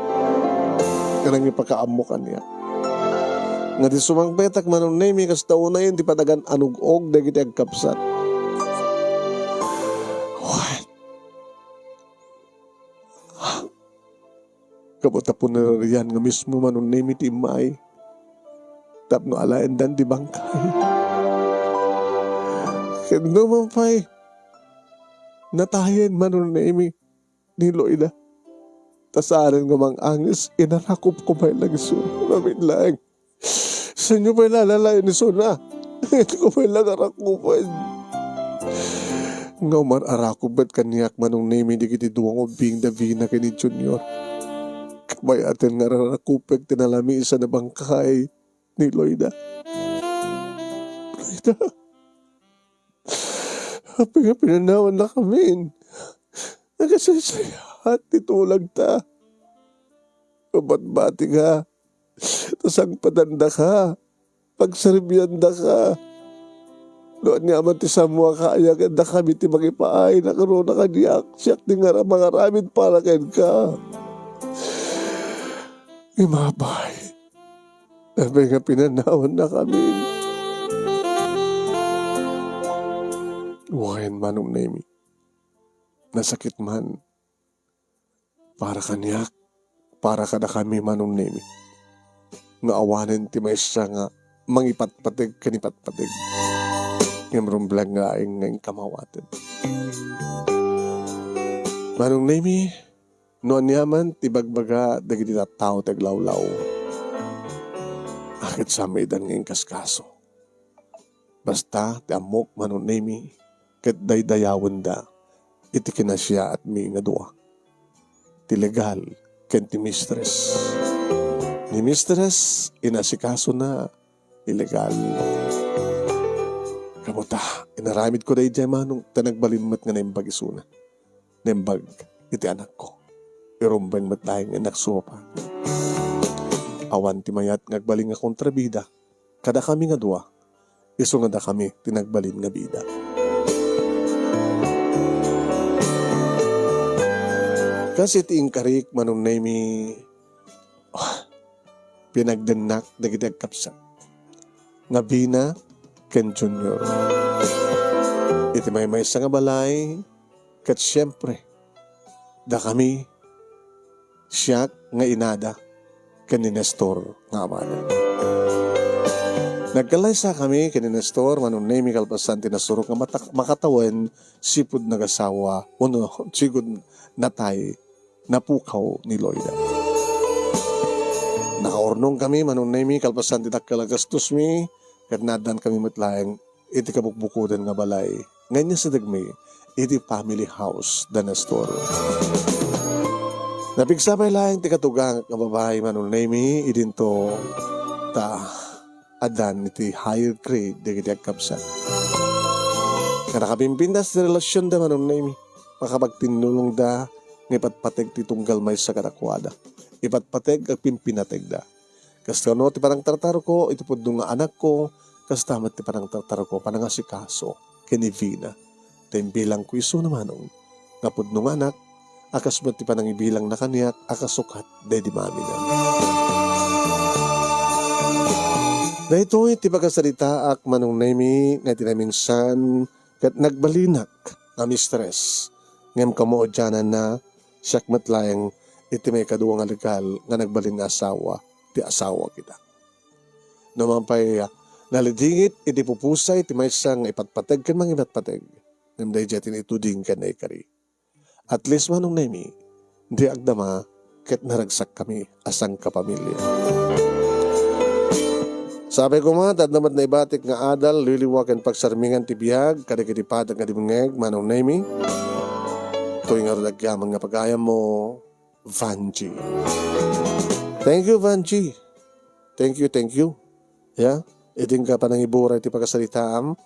nga nangipakaammo kaniak. Nga di sumangpetak, Manong Nemi, kasta unayen ti padagan anug-og dagiti agkabsat. Wen, gapu ta punerarian nga mismo, Manong Nemi, ti immay tapno alaendan ti bangkay. Ket no man pay natayen, Manong Nemi, ni Loida, ta saanen nga mang-angis, inarakupko pay la isu. Amin laeng. Saanyo pay la alalaen isuna? Inko pay la nga arakupen. Nga umar-arakup met kaniak, Manong Nemi, dagiti dua nga ubbing da Vina ken ni Junior. Kabayaten nga ararakupek ti nalamisan a bangkay ni Loida. Loida, apay nga pinanawannakamin? Nagasaysayaat ti tulagta. Mabatbati ka. Ta sangpetandaka, pagserbiandaka. No aniaman ti sammo a kaya, ket dakami ti mangipaay, nakaruna kaniak, siak ti ngara-, mangaramid para kenka. Ngem apay, apay nga pinanawannakamin? Wen, Manong Nemi, nasakit man para kaniak, para kadakami, Manong Nemi, nga awanen ti maysa nga mangipatpateg ken ipatpateg. Ngem rumbeng laeng nga inka maawaten. Manong Nemi, no aniaman ti ibagbaga dagiti tattao ti aglawlaw, a, ket saan met idan nga inkaskaso. Basta ti ammok, Manong Nemi, ket daydayawenda iti kinasiaatmi nga dua, ti legal ken ti mistress. Ni mistress, inasikasona ti legal. Gapu ta, inaramidko daydiay, Manong, ta nagbalin met nga naimbag isuna. Naimbag iti anakko. Irumbeng met laeng nga innak sumapak. Awan ti mayat nga agbalin nga kontrabida kadakami nga dua, isu nga dakami ti nagbalin nga bida. Kas iti inkarik, Manong Nemi, pinagdennak dagiti agkabsat nga Vina ken Junior. Iti maymaysa nga balay, ket siempre, dakami, siak nga inada, ken ni Nestor nga amana. Nagkallaysakami ken ni Nestor, Manong Nemi, kalpasan ti nasurok nga matak-, makatawen, sipud nagasawa, wenno sipud natay, napukaw ni Loida. Nakaurnongkami, Manong Nemi, kalpasan ti dakkel a gastosmi, ket naaddankami met laeng iti kabukbukoden nga balay nga inyasidegmi iti family house da Nestor. Napigsa pay laeng ti katugangak nga babai, Manong Nemi, idinto ta addan iti higher grade dagiti agkabsat. Nga nakapimpintas ti relasionda, Manong Nemi, makapagtinnulongda nga ipatpateg ti tunggal maysa kadakuada. Ipatpateg agpimpinategda. Kasta no ti panangtartarko iti pudno nga anakko, kasta met ti panangtartarko panangasikaso ken ni Vina. Ta imbilangko isuna, Manong, nga pudno nga anak, a kas met ti panangibilangna kaniak a kasukat daydi mamina. Daytoy ti pakasaritaak, Manong Nemi, nga iti naminsan ket nagbalinak nga mistress. Ngem kamaudiananna, siak met laeng iti maikadua nga legal nga nagbalin nga asawa ti asawak ita. No man pay, ah, nalidingit iti pupusay ti maysa nga ipatpateg ken mangipatpateg, ngem daydiay ti naituding ken naikari. At least, Manong Nemi, di agdama ket naragsakkami a sangkapamilya. Sapay koma, ta adda met naibatik nga adal, liliwa ken pagsarmingan ti biag kadagiti padak nga dimngeg, Manong Nemy. Toy ngarud agyaman nga pagayammo, Vangie. Thank you, Vangie. Thank you, thank you. Ya, idin ka panangiburay ti pagkasalitaam.